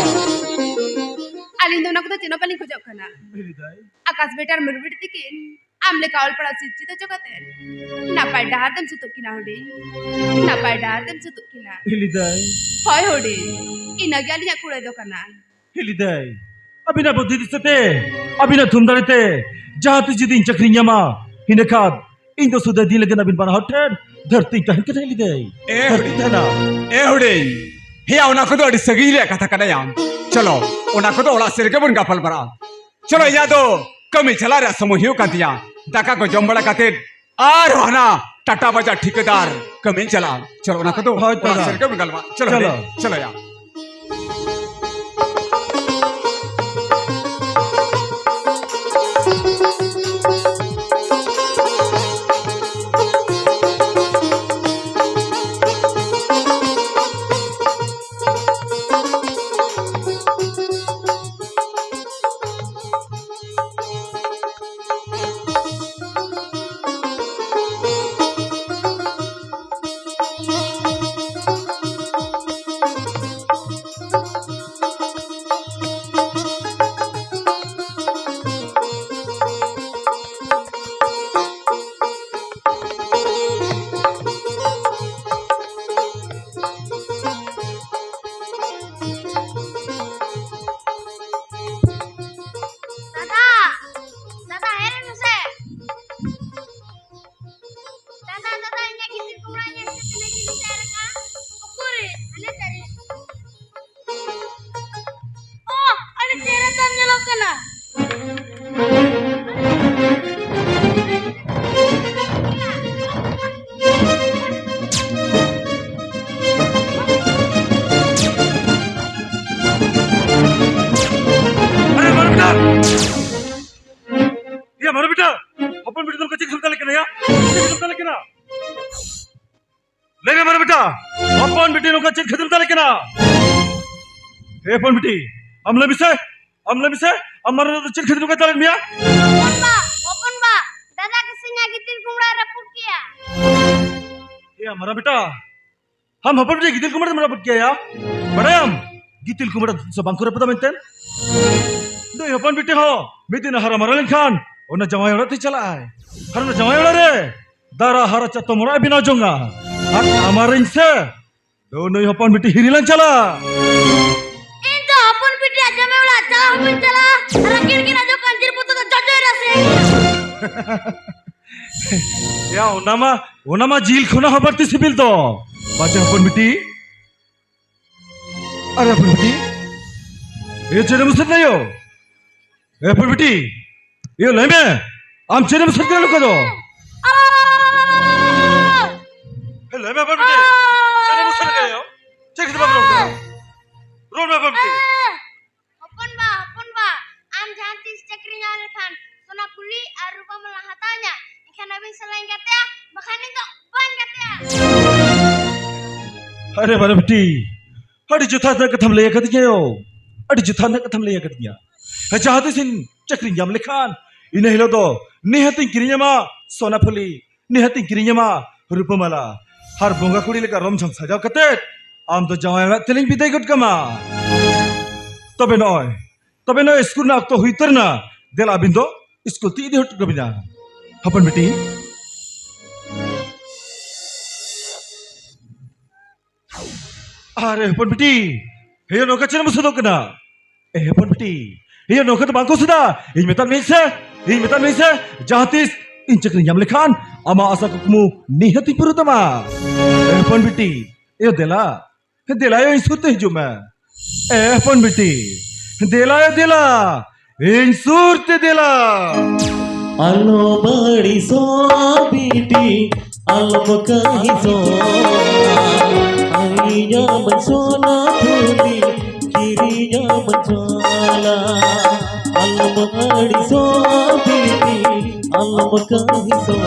ᱟᱹᱞᱤᱧ ᱫᱚ ᱚᱱᱟ ᱠᱚᱫᱚ ᱪᱮᱫ ᱦᱚᱸ ᱵᱟᱹᱞᱤᱧ ᱠᱷᱚᱡᱚᱜ ᱠᱟᱱᱟ᱾ ᱦᱤᱞᱤ ᱫᱟᱹᱭ᱾ ᱟᱠᱟᱥ ᱵᱮᱴᱟ ᱟᱨ ᱢᱤᱨᱩ ᱵᱤᱴᱤ ᱛᱤᱠᱤᱱ ᱟᱢ ᱞᱮᱠᱟ ᱚᱞ ᱯᱟᱲᱦᱟᱣ ᱥᱤᱠᱪᱷᱤᱛ ᱦᱚᱪᱚ ᱠᱟᱛᱮ ᱱᱟᱯᱟᱭ ᱰᱟᱦᱟᱨ ᱛᱮᱢ ᱥᱩᱛᱩᱜ ᱠᱤᱱᱟ ᱦᱩᱰᱤᱧ, ᱱᱟᱯᱟᱭ ᱰᱟᱦᱟᱨ ᱛᱮᱢ ᱥᱩᱛᱩᱜ ᱠᱤᱱᱟ᱾ ᱦᱤᱞᱤ ᱫᱟᱹᱭ᱾ ᱦᱳᱭ ᱦᱩᱰᱤᱧ, ᱤᱱᱟᱹᱜᱮ ᱟᱹᱞᱤᱧᱟᱜ ᱠᱩᱲᱟᱹᱭ ᱫᱚ ᱠᱟᱱᱟ᱾ ᱦᱤᱞᱤ ᱫᱟᱹᱭ, ᱟᱹᱵᱤᱱᱟᱜ ᱵᱩᱫᱽᱫᱷᱤ ᱫᱤᱥᱟᱹ ᱛᱮ, ᱟᱹᱵᱤᱱᱟᱜ ᱛᱷᱩᱢ ᱫᱟᱲᱮ ᱛᱮ ᱡᱟᱦᱟᱸ ᱛᱤᱥ ᱡᱩᱫᱤ ᱤᱧ ᱪᱟᱹᱠᱨᱤᱧ ᱧᱟᱢᱟ, ᱤᱱᱟᱹ ᱠᱷᱟᱱ ᱤᱧ ᱫᱚ ᱥᱩᱫᱷᱟᱹ ᱫᱤᱱ ᱞᱟᱹᱜᱤᱫ ᱟᱹᱵᱤᱱ ᱵᱟᱱᱟ ᱦᱚᱲ ᱴᱷᱮᱱ ᱫᱷᱟᱹᱨᱛᱤᱧ ᱛᱟᱦᱮᱱ ᱠᱟᱱᱟ ᱦᱤᱞᱤ ᱫᱟᱹᱭ᱾ ᱮ ᱫᱷᱟᱹᱨᱛᱤᱧ ᱦᱩᱰᱤᱧ, ᱛᱟᱦᱮᱱᱟ᱾ ᱮ ᱦᱩᱰᱤᱧ, ᱦᱮᱭᱟ, ᱚᱱᱟ ᱠᱚᱫᱚ ᱟᱹᱰᱤ ᱥᱟᱺᱜᱤᱧ ᱨᱮᱭᱟᱜ ᱠᱟᱛᱷᱟ ᱠᱟᱱᱟ ᱭᱟᱢ᱾ ᱪᱚᱞᱚ, ᱚᱱᱟ ᱠᱚᱫᱚ ᱚᱲᱟᱜ ᱥᱮᱫ ᱨᱮᱜᱮ ᱵᱚᱱ ᱜᱟᱯᱟᱞ ᱢᱟᱨᱟᱜᱼᱟ᱾ ᱪᱚᱞᱚ, ᱤᱧᱟᱹᱜ ᱫᱚ ᱠᱟᱹᱢᱤ ᱪᱟᱞᱟᱜ ᱨᱮᱭᱟᱜ ᱥᱚᱢᱚᱭ ᱦᱩᱭᱩᱜ ᱠᱟᱱ ᱛᱤᱧᱟ᱾ ᱫᱟᱠᱟ ᱠᱚ ᱡᱚᱢ ᱵᱟᱲᱟ ᱠᱟᱛᱮ ᱟᱨ ᱦᱟᱱᱟ ᱴᱟᱴᱟ ᱵᱟᱡᱟᱨ ᱴᱷᱤᱠᱟᱹᱫᱟᱨ ᱠᱟᱹᱢᱤᱧ ᱪᱟᱞᱟᱜᱼᱟ᱾ ᱪᱚᱞᱚ, ᱚᱱᱟ ᱠᱚᱫᱚ ᱦᱳᱭ, ᱚᱲᱟᱜ ᱫᱟᱫᱟ᱾ ᱥᱮᱫ ᱨᱮᱜᱮ ᱵᱚᱱ ᱜᱟᱞᱢᱟᱨᱟᱜᱼᱟ᱾ ᱪᱚᱞᱚ, ᱪᱚᱞᱚ᱾ ᱦᱩᱰᱤᱧ, ᱪᱚᱞᱚ ᱭᱟ᱾ ᱫᱟᱫᱟ, ᱫᱟᱫᱟ, ᱦᱮᱡ ᱞᱮᱱ ᱢᱮᱥᱮ᱾ ᱫᱟᱫᱟ, ᱫᱟᱫᱟ, ᱤᱧᱟᱜ ᱜᱤᱛᱤᱞ ᱠᱚᱢᱲᱟ ᱧᱮᱞ ᱠᱟᱛᱮ ᱱᱟᱹᱠᱤᱱ ᱥᱮᱴᱮᱨ ᱟᱠᱟᱱ᱾ ᱚᱠᱚᱨᱮ? ᱦᱟᱱᱮ ᱛᱟᱹᱨᱤ᱾ ᱚ, ᱟᱹᱰᱤ ᱪᱮᱦᱨᱟ ᱛᱟᱢ ᱧᱮᱞᱚᱜ ᱠᱟᱱᱟ᱾ ᱟᱨᱮ, ᱢᱟᱨ ᱵᱮᱴᱟ! ᱮᱭᱟ, ᱢᱟᱨ ᱵᱮᱴᱟ! ᱦᱚᱯᱚᱱ ᱵᱤᱴᱤ ᱫᱚ ᱪᱮᱫ ᱥᱩᱵᱤᱫᱷᱟ ᱞᱮᱠᱟᱱᱟ ᱭᱟ? ᱪᱮᱫ ᱥᱩᱵᱤᱫᱷᱟ ᱞᱮᱠᱟᱱᱟ? ᱞᱟᱹᱭ ᱢᱮ ᱢᱟᱨ ᱵᱮᱴᱟ, ᱦᱚᱯᱚᱱ ᱵᱤᱴᱤ ᱱᱚᱝᱠᱟ ᱪᱮᱫ ᱠᱷᱟᱹᱛᱤᱨ ᱫᱟᱞᱮ ᱠᱟᱱᱟ? ᱮ ᱦᱚᱯᱚᱱ ᱵᱤᱴᱤ, ᱟᱢ ᱞᱟᱹᱭ ᱢᱮᱥᱮ, ᱟᱢ ᱞᱟᱹᱭ ᱢᱮᱥᱮ, ᱟᱢ ᱢᱟᱨᱟᱝ ᱫᱚ ᱪᱮᱫ ᱠᱷᱟᱹᱛᱤᱨ ᱱᱚᱝᱠᱟ ᱫᱟᱞᱮᱫ ᱢᱮᱭᱟ? ᱦᱚᱯᱚᱱ ᱵᱟ, ᱦᱚᱯᱚᱱ ᱵᱟ, ᱫᱟᱫᱟ ᱠᱤᱥᱤᱧᱟ ᱜᱤᱛᱤᱞ ᱠᱩᱢᱲᱟᱭ ᱨᱟᱹᱯᱩᱫ ᱠᱮᱭᱟ᱾ ᱮ ᱢᱟᱨᱟᱝ ᱵᱮᱴᱟ, ᱟᱢ ᱦᱚᱯᱚᱱ ᱵᱤᱴᱤ ᱜᱤᱛᱤᱞ ᱠᱩᱢᱲᱟ ᱫᱚᱢ ᱨᱟᱹᱯᱩᱫ ᱠᱮᱭᱟ? ᱵᱟᱲᱟᱭᱟᱢ, ᱜᱤᱛᱤᱞ ᱠᱩᱢᱲᱟ ᱥᱮ ᱵᱟᱝ ᱠᱚ ᱨᱟᱹᱯᱩᱫᱟ ᱢᱮᱱᱛᱮ? ᱱᱩᱭ ᱦᱚᱯᱚᱱ ᱵᱤᱴᱤ ᱦᱚᱸ ᱢᱤᱫ ᱫᱤᱱ ᱦᱟᱨᱟ ᱢᱟᱨᱟ ᱞᱮᱱᱠᱷᱟᱱ ᱚᱱᱟ ᱡᱟᱶᱟᱭ ᱚᱲᱟᱜ ᱛᱮ ᱪᱟᱞᱟᱜ ᱟᱭ᱾ ᱟᱨ ᱚᱱᱟ ᱡᱟᱶᱟᱭ ᱚᱲᱟᱜ ᱨᱮ ᱫᱟᱨᱟ ᱦᱟᱨᱟ ᱪᱟᱛᱚᱢ ᱚᱲᱟᱜ ᱮ ᱵᱮᱱᱟᱣ ᱡᱚᱝᱟ᱾ ᱟᱨ ᱟᱢᱟᱨᱤᱧ ᱥᱮ ᱫᱚ ᱱᱩᱭ ᱦᱚᱯᱚᱱ ᱵᱤᱴᱤ ᱦᱤᱨᱤ ᱞᱟᱝ ᱪᱟᱞᱟᱜ᱾ ᱤᱧ ᱫᱚ ᱦᱚᱯᱚᱱ ᱵᱤᱴᱤ ᱟᱡ ᱡᱟᱶᱟᱭ ᱚᱲᱟᱜ ᱪᱟᱞᱟᱣ ᱦᱚᱸ ᱵᱟᱹᱧ ᱪᱟᱞᱟᱜᱼᱟ᱾ ᱟᱨ ᱟᱹᱠᱤᱱ ᱠᱤᱱ ᱟᱡᱚ ᱠᱟᱱ ᱡᱤᱞ ᱯᱩᱛᱩ ᱫᱚ ᱡᱚᱡᱚᱭ ᱨᱟᱥᱮ᱾ ᱭᱟ, ᱚᱱᱟ ᱢᱟ, ᱚᱱᱟ ᱢᱟ ᱡᱤᱞ ᱠᱷᱚᱱᱟᱜ ᱦᱚᱸ ᱵᱟᱹᱲᱛᱤ ᱥᱤᱵᱤᱞ ᱫᱚ᱾ ᱵᱟᱪᱟ ᱦᱚᱯᱚᱱ ᱵᱤᱴᱤ, ᱟᱨᱮ ᱦᱚᱯᱚᱱ ᱵᱤᱴᱤ, ᱮ ᱪᱮᱫ ᱮᱢ ᱩᱥᱟᱹᱫ ᱠᱟᱭᱚ? ᱮ ᱦᱚᱯᱚᱱ ᱵᱤᱴᱤ, ᱤᱭᱟᱹ ᱞᱟᱹᱭ ᱢᱮ, ᱟᱢ ᱪᱮᱫ ᱮᱢ ᱩᱥᱟᱹᱫ ᱠᱟᱭᱟ ᱱᱚᱝᱠᱟ ᱫᱚ? ᱮ, ᱞᱟᱹᱭ ᱢᱮ ᱦᱚᱯᱚᱱ ᱵᱤᱴᱤ, ᱪᱮᱫ ᱮᱢ ᱩᱥᱟᱹᱫ ᱠᱟᱭᱟ? ᱪᱮᱫ ᱠᱷᱟᱹᱛᱤᱨ ᱵᱟᱢ ᱨᱚᱲ ᱠᱟᱱᱟ? ᱨᱚᱲ ᱢᱮ ᱦᱚᱯᱚᱱ ᱵᱤᱴᱤ᱾ ᱦᱚᱯᱚᱱ ᱵᱟ, ᱦᱚᱯᱚᱱ ᱵᱟ, ᱟᱢ ᱡᱟᱦᱟᱸ ᱛᱤᱥ ᱪᱟᱹᱠᱨᱤ ᱧᱟᱢ ᱞᱮᱠᱷᱟᱱ ᱥᱚᱱᱟ ᱯᱷᱩᱞᱤ ᱟᱨ ᱨᱩᱯᱟᱹ ᱢᱟᱞᱟ ᱦᱟᱛᱟᱣ ᱤᱧᱟ, ᱮᱱᱠᱷᱟᱱ ᱟᱹᱵᱤᱱ ᱥᱟᱞᱟᱜ ᱤᱧ ᱜᱟᱛᱮᱜᱼᱟ, ᱵᱟᱠᱷᱟᱱ ᱤᱧ ᱫᱚ ᱵᱟᱹᱧ ᱜᱟᱛᱮᱜᱼᱟ᱾ ᱟᱨᱮ ᱵᱟᱨᱮ ᱵᱤᱴᱤ, ᱟᱹᱰᱤ ᱡᱚᱛᱷᱟᱛ ᱨᱮᱱᱟᱜ ᱠᱟᱛᱷᱟᱢ ᱞᱟᱹᱭ ᱟᱠᱟᱫᱤᱧᱟ ᱭᱳ᱾ ᱟᱹᱰᱤ ᱡᱚᱛᱷᱟᱛ ᱨᱮᱱᱟᱜ ᱠᱟᱛᱷᱟᱢ ᱞᱟᱹᱭ ᱟᱠᱟᱫᱤᱧᱟ᱾ ᱦᱮᱸ, ᱡᱟᱦᱟᱸ ᱛᱤᱥ ᱤᱧ ᱪᱟᱹᱠᱨᱤᱧ ᱧᱟᱢ ᱞᱮᱠᱷᱟᱱ, ᱤᱱᱟᱹ ᱦᱤᱞᱳᱜ ᱫᱚ ᱱᱤᱦᱟᱹᱛ ᱤᱧ ᱠᱤᱨᱤᱧ ᱟᱢᱟ ᱥᱚᱱᱟ ᱯᱷᱩᱞᱤ, ᱱᱤᱦᱟᱹᱛ ᱤᱧ ᱠᱤᱨᱤᱧ ᱟᱢᱟ ᱨᱩᱯᱟᱹ ᱢᱟᱞᱟ᱾ ᱟᱨ ᱵᱚᱸᱜᱟ ᱠᱩᱲᱤ ᱞᱮᱠᱟ ᱨᱚᱢ ᱡᱷᱚᱢ ᱥᱟᱡᱟᱣ ᱠᱟᱛᱮ ᱟᱢ ᱫᱚ ᱡᱟᱶᱟᱭ ᱚᱲᱟᱜ ᱛᱮᱞᱤᱧ ᱵᱤᱫᱟᱹᱭ ᱜᱚᱫ ᱠᱟᱢᱟ᱾ ᱛᱚᱵᱮ ᱱᱚᱜᱼᱚᱭ, ᱛᱚᱵᱮ ᱱᱚᱜᱼᱚᱭ ᱥᱠᱩᱞ ᱨᱮᱱᱟᱜ ᱚᱠᱛᱚ ᱦᱩᱭ ᱩᱛᱟᱹᱨ ᱮᱱᱟ᱾ ᱫᱮᱞᱟ ᱟᱹᱵᱤᱱ ᱫᱚ ᱥᱠᱩᱞ ᱛᱮ ᱤᱫᱤ ᱦᱚᱴᱚ ᱠᱟᱵᱤᱱᱟ᱾ ᱦᱚᱯᱚᱱ ᱵᱤᱴᱤ, ᱟᱨᱮ ᱦᱚᱯᱚᱱ ᱵᱤᱴᱤ, ᱦᱮᱭᱳ, ᱱᱚᱝᱠᱟ ᱪᱮᱫ ᱮᱢ ᱩᱥᱟᱹᱫᱚᱜ ᱠᱟᱱᱟ? ᱮ ᱦᱚᱯᱚᱱ ᱵᱤᱴᱤ, ᱦᱮᱭᱳ, ᱱᱚᱝᱠᱟ ᱫᱚ ᱵᱟᱝ ᱠᱚ ᱩᱥᱟᱹᱫᱟ᱾ ᱤᱧ ᱢᱮᱛᱟᱫ ᱢᱮᱭᱟᱹᱧ ᱥᱮ, ᱤᱧ ᱢᱮᱛᱟᱫ ᱢᱮᱭᱟᱹᱧ ᱥᱮ, ᱡᱟᱦᱟᱸ ᱛᱤᱥ ᱤᱧ ᱪᱟᱹᱠᱨᱤ ᱧᱟᱢ ᱞᱮᱠᱷᱟᱱ ᱟᱢᱟᱜ ᱟᱥᱟ ᱠᱩᱠᱢᱩ ᱱᱤᱦᱟᱹᱛ ᱤᱧ ᱯᱩᱨᱟᱹᱣ ᱛᱟᱢᱟ᱾ ᱮ ᱦᱚᱯᱚᱱ ᱵᱤᱴᱤ, ᱮᱭᱳ ᱫᱮᱞᱟ, ᱫᱮᱞᱟ ᱭᱳ, ᱤᱧ ᱥᱩᱨ ᱛᱮ ᱦᱤᱡᱩᱜ ᱢᱮ᱾ ᱮ ᱦᱚᱯᱚᱱ ᱵᱤᱴᱤ, ᱫᱮᱞᱟ ᱭᱳ, ᱫᱮᱞᱟ, ᱤᱧ ᱥᱩᱨ ᱛᱮ ᱫᱮᱞᱟ᱾ ᱟᱞᱚᱢ ᱟᱹᱲᱤᱥᱚᱜ ᱵᱤᱴᱤ, ᱟᱞᱚᱢ ᱠᱟᱹᱦᱤᱥᱚᱜ᱾ ᱟᱹᱭᱟᱢ ᱥᱚᱱᱟ ᱯᱷᱩᱞᱤ, ᱠᱤᱨᱤᱧᱟᱢ ᱪᱟᱞᱟ᱾ ᱟᱞᱚᱢ ᱟᱹᱲᱤᱥᱚᱜ ᱵᱤᱴᱤ, ᱟᱞᱚᱢ ᱠᱟᱹᱦᱤᱥᱚᱜ᱾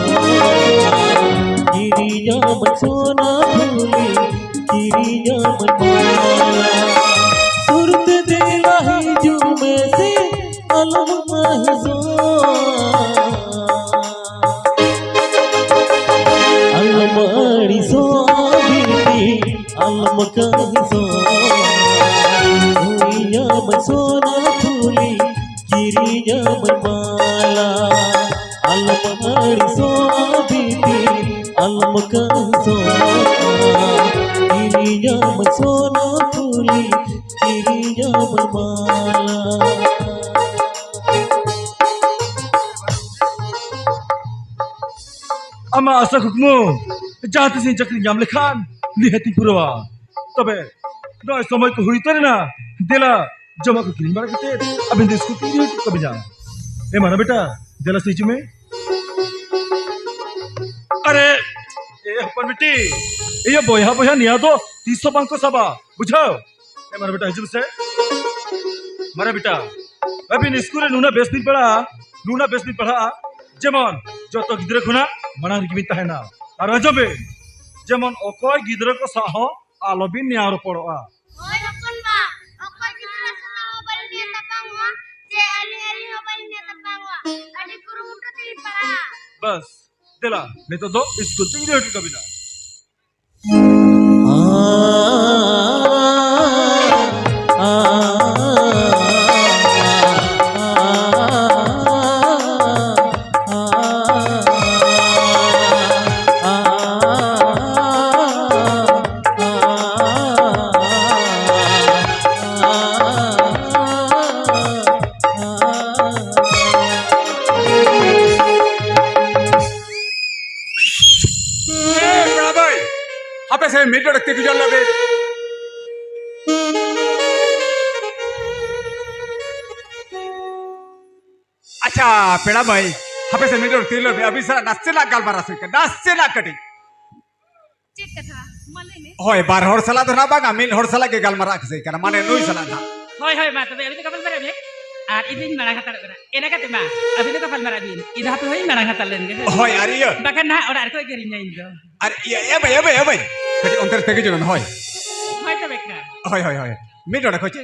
ᱠᱤᱨᱤᱧᱟᱢ ᱥᱚᱱᱟ ᱯᱷᱩᱞᱤ, ᱠᱤᱨᱤᱧᱟᱢ ᱢᱟᱞᱟ᱾ ᱥᱩᱨ ᱛᱮ ᱫᱮᱞᱟ ᱦᱤᱡᱩᱜ ᱢᱮᱥᱮ, ᱟᱞᱚᱢ ᱟᱹᱲᱤᱥᱚᱜᱼᱟ᱾ ᱟᱞᱚᱢ ᱟᱹᱲᱤᱥᱚᱜᱼᱟ ᱵᱤᱴᱤ, ᱟᱞᱚᱢ ᱠᱟᱹᱲᱤᱥᱚᱜᱼᱟ᱾ ᱠᱤᱨᱤᱧᱟᱢ ᱥᱚᱱᱟ ᱯᱷᱩᱞᱤ, ᱠᱤᱨᱤᱧᱟᱢ ᱢᱟᱞᱟ᱾ ᱟᱞᱚᱢ ᱟᱹᱲᱤᱥᱚᱜᱼᱟ ᱵᱤᱴᱤ, ᱟᱞᱚᱢ ᱠᱟᱹᱲᱤᱥᱚᱜᱼᱟ᱾ ᱠᱤᱨᱤᱧᱟᱢ ᱥᱚᱱᱟ ᱯᱷᱩᱞᱤ, ᱠᱤᱨᱤᱧᱟᱢ ᱢᱟᱞᱟ᱾ ᱟᱢᱟᱜ ᱟᱥᱟ ᱠᱩᱠᱢᱩ ᱡᱟᱦᱟᱸ ᱛᱤᱥ ᱤᱧ ᱪᱟᱹᱠᱨᱤ ᱧᱟᱢ ᱞᱮᱠᱷᱟᱱ ᱱᱤᱦᱟᱹᱛᱤᱧ ᱯᱩᱨᱟᱹᱣᱟ᱾ ᱛᱚᱵᱮ ᱱᱚᱜᱼᱚᱭ ᱥᱚᱢᱚᱭ ᱠᱚ ᱦᱩᱭ ᱩᱛᱟᱹᱨᱮᱱᱟ, ᱫᱮᱞᱟ ᱡᱚᱢᱟᱜ ᱠᱚ ᱠᱤᱨᱤᱧ ᱵᱟᱲᱟ ᱠᱟᱛᱮ ᱟᱵᱤᱱ ᱫᱚ ᱥᱠᱩᱞ ᱛᱮ ᱤᱫᱤ ᱦᱚᱴᱚ ᱠᱟᱵᱤᱱᱟ᱾ ᱮ ᱢᱟᱨᱟᱝ ᱵᱮᱴᱟ, ᱫᱮᱞᱟ ᱥᱮ ᱦᱤᱡᱩᱜ ᱢᱮ᱾ ᱟᱨᱮ, ᱮ ᱦᱚᱯᱚᱱ ᱵᱤᱴᱤ, ᱤᱭᱟᱹ ᱵᱚᱭᱦᱟ ᱵᱚᱭᱦᱟ ᱱᱤᱭᱟ ᱫᱚ ᱛᱤᱥ ᱦᱚᱸ ᱵᱟᱝ ᱠᱚ ᱥᱟᱵᱟ, ᱵᱩᱡᱷᱟᱹᱣ? ᱮ ᱢᱟᱨᱟᱝ ᱵᱮᱴᱟ, ᱦᱤᱡᱩᱜ ᱢᱮᱥᱮ᱾ ᱢᱟᱨᱟᱝ ᱵᱮᱴᱟ, ᱟᱹᱵᱤᱱ ᱥᱠᱩᱞ ᱨᱮ ᱱᱩᱱᱟᱹᱜ ᱵᱮᱥ ᱵᱤᱱ ᱯᱟᱲᱦᱟᱜᱼᱟ, ᱱᱩᱱᱟᱹᱜ ᱵᱮᱥ ᱵᱤᱱ ᱯᱟᱲᱦᱟᱜᱼᱟ, ᱡᱮᱢᱚᱱ ᱡᱚᱛᱚ ᱜᱤᱫᱽᱨᱟᱹ ᱠᱷᱚᱱᱟᱜ ᱢᱟᱲᱟᱝ ᱨᱮᱜᱮ ᱵᱤᱱ ᱛᱟᱦᱮᱱᱟ᱾ ᱟᱨ ᱟᱸᱡᱚᱢ ᱵᱤᱱ, ᱡᱮᱢᱚᱱ ᱚᱠᱚᱭ ᱜᱤᱫᱽᱨᱟᱹ ᱠᱚ ᱥᱟᱶ ᱦᱚᱸ ᱟᱞᱚᱵᱤᱱ ᱱᱮᱭᱟᱣ ᱨᱚᱯᱚᱲᱚᱜᱼᱟ᱾ ᱦᱳᱭ ᱦᱚᱯᱚᱱ ᱵᱟ, ᱚᱠᱚᱭ ᱜᱤᱫᱽᱨᱟᱹ ᱥᱟᱞᱟᱜ ᱦᱚᱸ ᱵᱟᱹᱞᱤᱧ ᱱᱮᱭᱟᱣ ᱛᱟᱯᱟᱢᱚᱜᱼᱟ, ᱪᱮ ᱟᱹᱞᱤᱧ, ᱟᱹᱞᱤᱧ ᱦᱚᱸ ᱵᱟᱹᱞᱤᱧ ᱱᱮᱭᱟᱣ ᱛᱟᱯᱟᱢᱚᱜᱼᱟ᱾ ᱟᱹᱰᱤ ᱠᱩᱨᱩᱢᱩᱴᱩ ᱛᱮᱞᱤᱧ ᱯᱟᱲᱦᱟᱜᱼᱟ᱾ ᱵᱟᱥ, ᱫᱮᱞᱟ, ᱱᱤᱛᱚᱜ ᱫᱚ ᱥᱠᱩᱞ ᱛᱮ ᱤᱫᱤ ᱦᱚᱴᱚ ᱠᱟᱵᱤᱱᱟ᱾ ᱮ, ᱯᱮᱲᱟ ᱵᱷᱟᱹᱭ, ᱦᱟᱯᱮ ᱥᱮ ᱢᱤᱫ ᱰᱚᱸᱰᱮᱠ ᱛᱤ ᱜᱩᱡᱟᱹᱞ ᱞᱟᱹᱜᱤᱫ᱾ ᱟᱪᱪᱷᱟ, ᱯᱮᱲᱟ ᱵᱷᱟᱹᱭ, ᱦᱟᱯᱮ ᱥᱮ ᱢᱤᱫ ᱰᱚᱸᱰᱮᱠ ᱛᱤ ᱞᱟᱹᱜᱤᱫ, ᱟᱹᱵᱤᱱ ᱥᱟᱞᱟᱜ ᱱᱟᱥᱮᱱᱟᱜ ᱜᱟᱞᱢᱟᱨᱟᱣ ᱥᱟᱹᱭ ᱠᱟᱱᱟ, ᱱᱟᱥᱮᱱᱟᱜ ᱠᱟᱹᱴᱤᱡ᱾ ᱪᱮᱫ ᱠᱟᱛᱷᱟ? ᱢᱟ ᱞᱟᱹᱭ ᱢᱮ᱾ ᱦᱳᱭ, ᱵᱟᱨ ᱦᱚᱲ ᱥᱟᱞᱟᱜ ᱫᱚ ᱱᱟᱜ ᱵᱟᱝᱟ, ᱢᱤᱫ ᱦᱚᱲ ᱥᱟᱞᱟᱜ ᱜᱮ ᱜᱟᱞᱢᱟᱨᱟᱣ ᱥᱟᱹᱭ ᱠᱟᱱᱟ, ᱢᱟᱱᱮ ᱱᱩᱭ ᱥᱟᱞᱟᱜ ᱱᱟᱜ᱾ ᱦᱳᱭ, ᱦᱳᱭ, ᱢᱟ ᱛᱚᱵᱮ ᱟᱹᱵᱤᱱ ᱫᱚ ᱜᱟᱯᱟᱞ ᱢᱟᱨᱟᱣ ᱵᱤᱱ, ᱟᱨ ᱤᱧ ᱫᱩᱧ ᱢᱟᱲᱟᱝ ᱦᱟᱛᱟᱲᱚᱜ ᱠᱟᱱᱟ᱾ ᱮᱱᱟ ᱠᱟᱛᱮ ᱢᱟ, ᱟᱹᱵᱤᱱ ᱫᱚ ᱜᱟᱯᱟᱞ ᱢᱟᱨᱟᱣ ᱵᱤᱱ, ᱤᱧ ᱫᱚ ᱦᱟᱯᱮ ᱦᱳᱭ, ᱤᱧ ᱢᱟᱲᱟᱝ ᱦᱟᱛᱟᱲ ᱞᱮᱱ ᱜᱮ᱾ ᱦᱳᱭ, ᱟᱨ ᱤᱭᱟᱹ᱾ ᱵᱟᱠᱷᱟᱱ ᱱᱟᱦᱟᱜ ᱚᱲᱟᱜ ᱨᱮᱠᱚ ᱮᱜᱮᱨᱤᱧᱟ ᱤᱧ ᱫᱚ᱾ ᱟᱨ ᱤᱭᱟᱹ, ᱮ ᱵᱷᱟᱹᱭ, ᱮ ᱵᱷᱟᱹᱭ, ᱮ ᱵᱷᱟᱹᱭ᱾ ᱠᱟᱹᱴᱤᱡ ᱚᱱᱛᱮ ᱨᱮ ᱛᱮᱜᱮ ᱡᱚᱝ ᱢᱮ, ᱦᱳᱭ᱾ ᱦᱳᱭ ᱛᱚᱵᱮ ᱠᱷᱟᱱ᱾ ᱦᱳᱭ, ᱦᱳᱭ, ᱦᱳᱭ᱾ ᱢᱤᱫ ᱰᱚᱸᱰᱮ ᱠᱷᱚᱱ ᱪᱮ?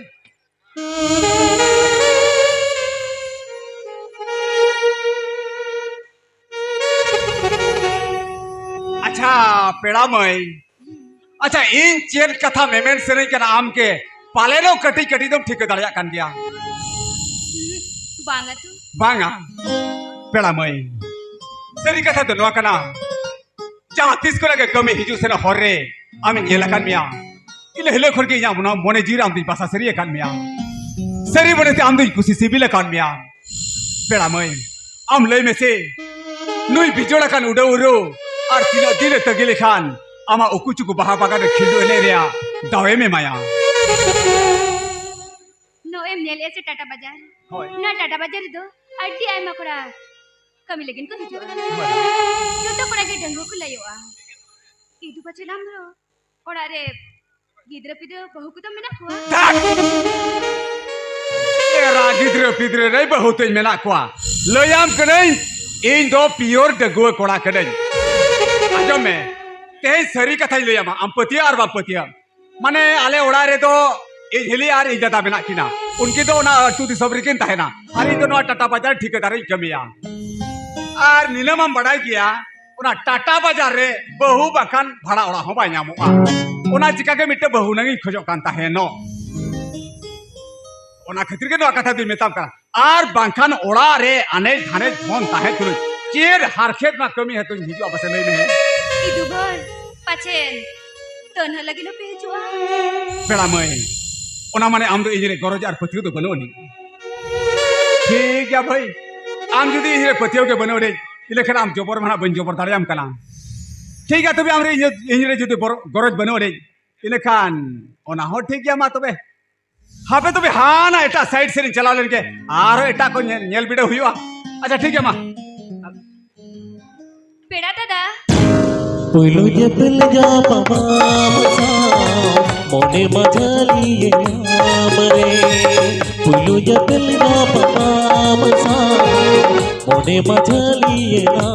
ᱟᱪᱪᱷᱟ, ᱯᱮᱲᱟ ᱢᱟᱹᱭ, ᱟᱪᱪᱷᱟ, ᱤᱧ ᱪᱮᱫ ᱠᱟᱛᱷᱟ ᱢᱮᱢᱮᱱ ᱥᱟᱱᱟᱧ ᱠᱟᱱᱟ, ᱟᱢ ᱜᱮ ᱯᱟᱞᱮᱱᱚᱜ ᱠᱟᱹᱴᱤᱡ ᱠᱟᱹᱴᱤᱡ ᱫᱚᱢ ᱴᱷᱤᱠᱟᱹ ᱫᱟᱲᱮᱭᱟᱜ ᱠᱟᱱ ᱜᱮᱭᱟ᱾ ᱵᱟᱝᱟ ᱛᱚ᱾ ᱵᱟᱝᱟ, ᱯᱮᱲᱟ ᱢᱟᱹᱭ, ᱥᱟᱹᱨᱤ ᱠᱟᱛᱷᱟ ᱫᱚ ᱱᱚᱣᱟ ᱠᱟᱱᱟ, ᱡᱟᱦᱟᱸ ᱛᱤᱥ ᱠᱷᱚᱱᱟᱜ ᱜᱮ ᱠᱟᱹᱢᱤ ᱦᱤᱡᱩᱜ ᱥᱮᱱᱚᱜ ᱦᱚᱨ ᱨᱮ ᱟᱢᱤᱧ ᱧᱮᱞ ᱟᱠᱟᱫ ᱢᱮᱭᱟ᱾ ᱤᱱᱟᱹ ᱦᱤᱞᱳᱜ ᱠᱷᱚᱱ ᱜᱮ ᱤᱧᱟᱹᱜ ᱢᱚᱱᱮ, ᱢᱚᱱᱮ ᱡᱤᱣᱤ ᱨᱮ ᱟᱢ ᱫᱩᱧ ᱵᱟᱥᱟ ᱥᱟᱹᱨᱤ ᱟᱠᱟᱫ ᱢᱮᱭᱟ᱾ ᱥᱟᱹᱨᱤ ᱢᱚᱱᱮᱛᱮ ᱟᱢ ᱫᱩᱧ ᱠᱩᱥᱤ ᱥᱤᱵᱤᱞ ᱟᱠᱟᱫ ᱢᱮᱭᱟ᱾ ᱯᱮᱲᱟ ᱢᱟᱹᱭ, ᱟᱢ ᱞᱟᱹᱭ ᱢᱮᱥᱮ, ᱱᱩᱭ ᱵᱤᱡᱚᱲ ᱟᱠᱟᱱ ᱩᱰᱟᱹᱣ ᱩᱨᱩ ᱟᱨ ᱛᱤᱱᱟᱹᱜ ᱫᱤᱱ ᱮ ᱛᱟᱹᱜᱤ ᱞᱮᱠᱷᱟᱱ ᱟᱢᱟᱜ ᱩᱠᱩ ᱪᱩᱠᱩ ᱵᱟᱦᱟ ᱵᱟᱜᱟᱱ ᱨᱮ ᱠᱷᱤᱞᱰᱩ ᱮᱱᱮᱡ ᱨᱮᱭᱟᱜ ᱫᱟᱣᱮᱢ ᱮᱢᱟᱭᱟ? ᱱᱚᱜᱼᱚᱭ ᱮᱢ ᱧᱮᱞᱮᱫᱼᱟ ᱥᱮ ᱴᱟᱴᱟ ᱵᱟᱡᱟᱨ? ᱦᱳᱭ᱾ ᱱᱚᱣᱟ ᱴᱟᱴᱟ ᱵᱟᱡᱟᱨ ᱨᱮᱫᱚ ᱟᱹᱰᱤ ᱟᱭᱢᱟ ᱠᱚᱲᱟ ᱠᱟᱹᱢᱤ ᱞᱟᱹᱜᱤᱫ ᱠᱚ ᱦᱤᱡᱩᱜᱼᱟ᱾ ᱦᱳᱭ᱾ ᱡᱚᱛᱚ ᱠᱚᱲᱟ ᱜᱮ ᱰᱟᱺᱜᱩᱣᱟᱹ ᱠᱚ ᱞᱟᱹᱭᱚᱜᱼᱟ᱾ ᱤᱫᱩ ᱯᱟᱪᱮ ᱟᱢ ᱫᱚ ᱚᱲᱟᱜ ᱨᱮ ᱜᱤᱫᱽᱨᱟᱹ ᱯᱤᱫᱽᱨᱟᱹ ᱵᱟᱹᱦᱩ ᱠᱚᱫᱚ ᱢᱮᱱᱟᱜ ᱠᱚᱣᱟ? ᱫᱷᱟᱠ! ᱮᱨᱟ ᱜᱤᱫᱽᱨᱟᱹ ᱯᱤᱫᱽᱨᱟᱹ ᱨᱮ ᱵᱟᱹᱦᱩ ᱛᱤᱧ ᱢᱮᱱᱟᱜ ᱠᱚᱣᱟ᱾ ᱞᱟᱹᱭᱟᱢ ᱠᱟᱹᱱᱟᱹᱧ, ᱤᱧ ᱫᱚ pure ᱰᱟᱺᱜᱩᱣᱟᱹ ᱠᱚᱲᱟ ᱠᱟᱹᱱᱟᱹᱧ᱾ ᱟᱸᱡᱚᱢ ᱢᱮ, ᱛᱮᱦᱮᱧ ᱥᱟᱹᱨᱤ ᱠᱟᱛᱷᱟᱧ ᱞᱟᱹᱭᱟᱢᱟ, ᱟᱢ ᱯᱟᱹᱛᱭᱟᱹᱜ ᱟᱨ ᱵᱟᱢ ᱯᱟᱹᱛᱭᱟᱹᱜ᱾ ᱢᱟᱱᱮ, ᱟᱞᱮ ᱚᱲᱟᱜ ᱨᱮᱫᱚ ᱤᱧ ᱦᱤᱞᱤ ᱟᱨ ᱤᱧ ᱫᱟᱫᱟ ᱢᱮᱱᱟᱜ ᱠᱤᱱᱟ᱾ ᱩᱱᱠᱤᱱ ᱫᱚ ᱚᱱᱟ ᱟᱹᱛᱩ ᱫᱤᱥᱚᱢ ᱨᱮᱠᱤᱱ ᱛᱟᱦᱮᱱᱟ ᱟᱨ ᱤᱧ ᱫᱚ ᱱᱚᱣᱟ ᱴᱟᱴᱟ ᱵᱟᱡᱟᱨ ᱴᱷᱤᱠᱟᱹᱫᱟᱨᱤᱧ ᱠᱟᱹᱢᱤᱭᱟ᱾ ᱟᱨ ᱱᱤᱱᱟᱹ ᱢᱟᱢ ᱵᱟᱰᱟᱭ ᱜᱮᱭᱟ, ᱚᱱᱟ ᱴᱟᱴᱟ ᱵᱟᱡᱟᱨ ᱨᱮ ᱵᱟᱹᱦᱩ ᱵᱟᱠᱷᱟᱱ ᱵᱷᱟᱲᱟ ᱚᱲᱟᱜ ᱦᱚᱸ ᱵᱟᱭ ᱧᱟᱢᱚᱜᱼᱟ᱾ ᱚᱱᱟ ᱪᱤᱠᱟᱹ ᱜᱮ ᱢᱤᱫᱴᱮᱱ ᱵᱟᱹᱦᱩ ᱱᱟᱝ ᱤᱧ ᱠᱷᱚᱡᱚᱜ ᱠᱟᱱ ᱛᱟᱦᱮᱱᱚᱜ᱾ ᱚᱱᱟ ᱠᱷᱟᱹᱛᱤᱨ ᱜᱮ ᱱᱚᱣᱟ ᱠᱟᱛᱷᱟ ᱫᱩᱧ ᱢᱮᱛᱟᱢ ᱠᱟᱱᱟ᱾ ᱟᱨ ᱵᱟᱝᱠᱷᱟᱱ ᱚᱲᱟᱜ ᱨᱮ ᱟᱱᱮᱡ ᱫᱷᱟᱱᱮᱡ ᱫᱷᱚᱱ ᱛᱟᱦᱮᱸ ᱛᱩᱞᱩᱡ ᱪᱮᱫ ᱦᱟᱨᱠᱷᱮᱛ ᱨᱮᱱᱟᱜ ᱠᱟᱹᱢᱤ ᱦᱮᱛᱩᱧ ᱦᱤᱡᱩᱜᱼᱟ, ᱯᱟᱥᱮ ᱞᱟᱹᱭ ᱢᱮ᱾ ᱤᱫᱩ ᱵᱷᱟᱹᱭ, ᱯᱟᱪᱮᱱ ᱛᱟᱹᱱᱦᱟᱹ ᱞᱟᱹᱜᱤᱫ ᱦᱚᱸᱯᱮ ᱦᱤᱡᱩᱜᱼᱟ? ᱯᱮᱲᱟ ᱢᱟᱹᱭ, ᱚᱱᱟ ᱢᱟᱱᱮ ᱟᱢ ᱫᱚ ᱤᱧ ᱨᱮ ᱜᱚᱨᱚᱡᱽ ᱟᱨ ᱯᱟᱹᱛᱭᱟᱹᱣ ᱫᱚ ᱵᱟᱹᱱᱩᱜ ᱟᱹᱱᱤᱡ᱾ ᱴᱷᱤᱠ ᱜᱮᱭᱟ ᱵᱷᱟᱹᱭ, ᱟᱢ ᱡᱩᱫᱤ ᱤᱧ ᱨᱮ ᱯᱟᱹᱛᱭᱟᱹᱣ ᱜᱮ ᱵᱟᱹᱱᱩᱜ ᱟᱹᱱᱤᱡ, ᱤᱱᱟᱹ ᱠᱷᱟᱱ ᱟᱢ ᱡᱚᱵᱚᱨ ᱢᱟ ᱱᱟᱦᱟᱜ ᱵᱟᱹᱧ ᱡᱚᱵᱚᱨ ᱫᱟᱲᱮᱭᱟᱢ ᱠᱟᱱᱟ᱾ ᱴᱷᱤᱠ ᱜᱮᱭᱟ, ᱛᱚᱵᱮ ᱟᱢ ᱨᱮ ᱤᱧ, ᱤᱧ ᱨᱮ ᱡᱩᱫᱤ ᱵᱚᱨ-, ᱜᱚᱨᱚᱡᱽ ᱵᱟᱹᱱᱩᱜ ᱟᱹᱱᱤᱡ, ᱤᱱᱟᱹ ᱠᱷᱟᱱ ᱚᱱᱟ ᱦᱚᱸ ᱴᱷᱤᱠ ᱜᱮᱭᱟ᱾ ᱢᱟ ᱛᱚᱵᱮ, ᱦᱟᱯᱮ ᱛᱚᱵᱮ, ᱦᱟᱱᱟ ᱮᱴᱟᱜ side ᱥᱮᱫ ᱤᱧ ᱪᱟᱞᱟᱣ ᱞᱮᱱ ᱜᱮ, ᱟᱨᱦᱚᱸ ᱮᱴᱟᱜ ᱠᱚ ᱧᱮᱞ, ᱧᱮᱞ ᱵᱤᱰᱟᱹᱣ ᱦᱩᱭᱩᱜᱼᱟ᱾ ᱟᱪᱪᱷᱟ, ᱴᱷᱤᱠ ᱜᱮᱭᱟ, ᱢᱟ᱾ ᱯᱮᱲᱟ ᱫᱟᱫᱟ᱾ ᱯᱩᱭᱞᱩ ᱧᱮᱯᱮᱞ ᱧᱟᱯᱟᱢ ᱥᱟᱶ ᱢᱚᱱᱮ ᱢᱟ ᱡᱷᱟᱹᱞᱤᱭᱮᱱᱟ ᱢᱟᱨᱮ᱾ ᱯᱩᱭᱞᱩ ᱧᱮᱯᱮᱞ ᱧᱟᱯᱟᱢ ᱥᱟᱶ ᱢᱚᱱᱮ ᱢᱟ ᱡᱷᱟᱹᱞᱤᱭᱮᱱᱟ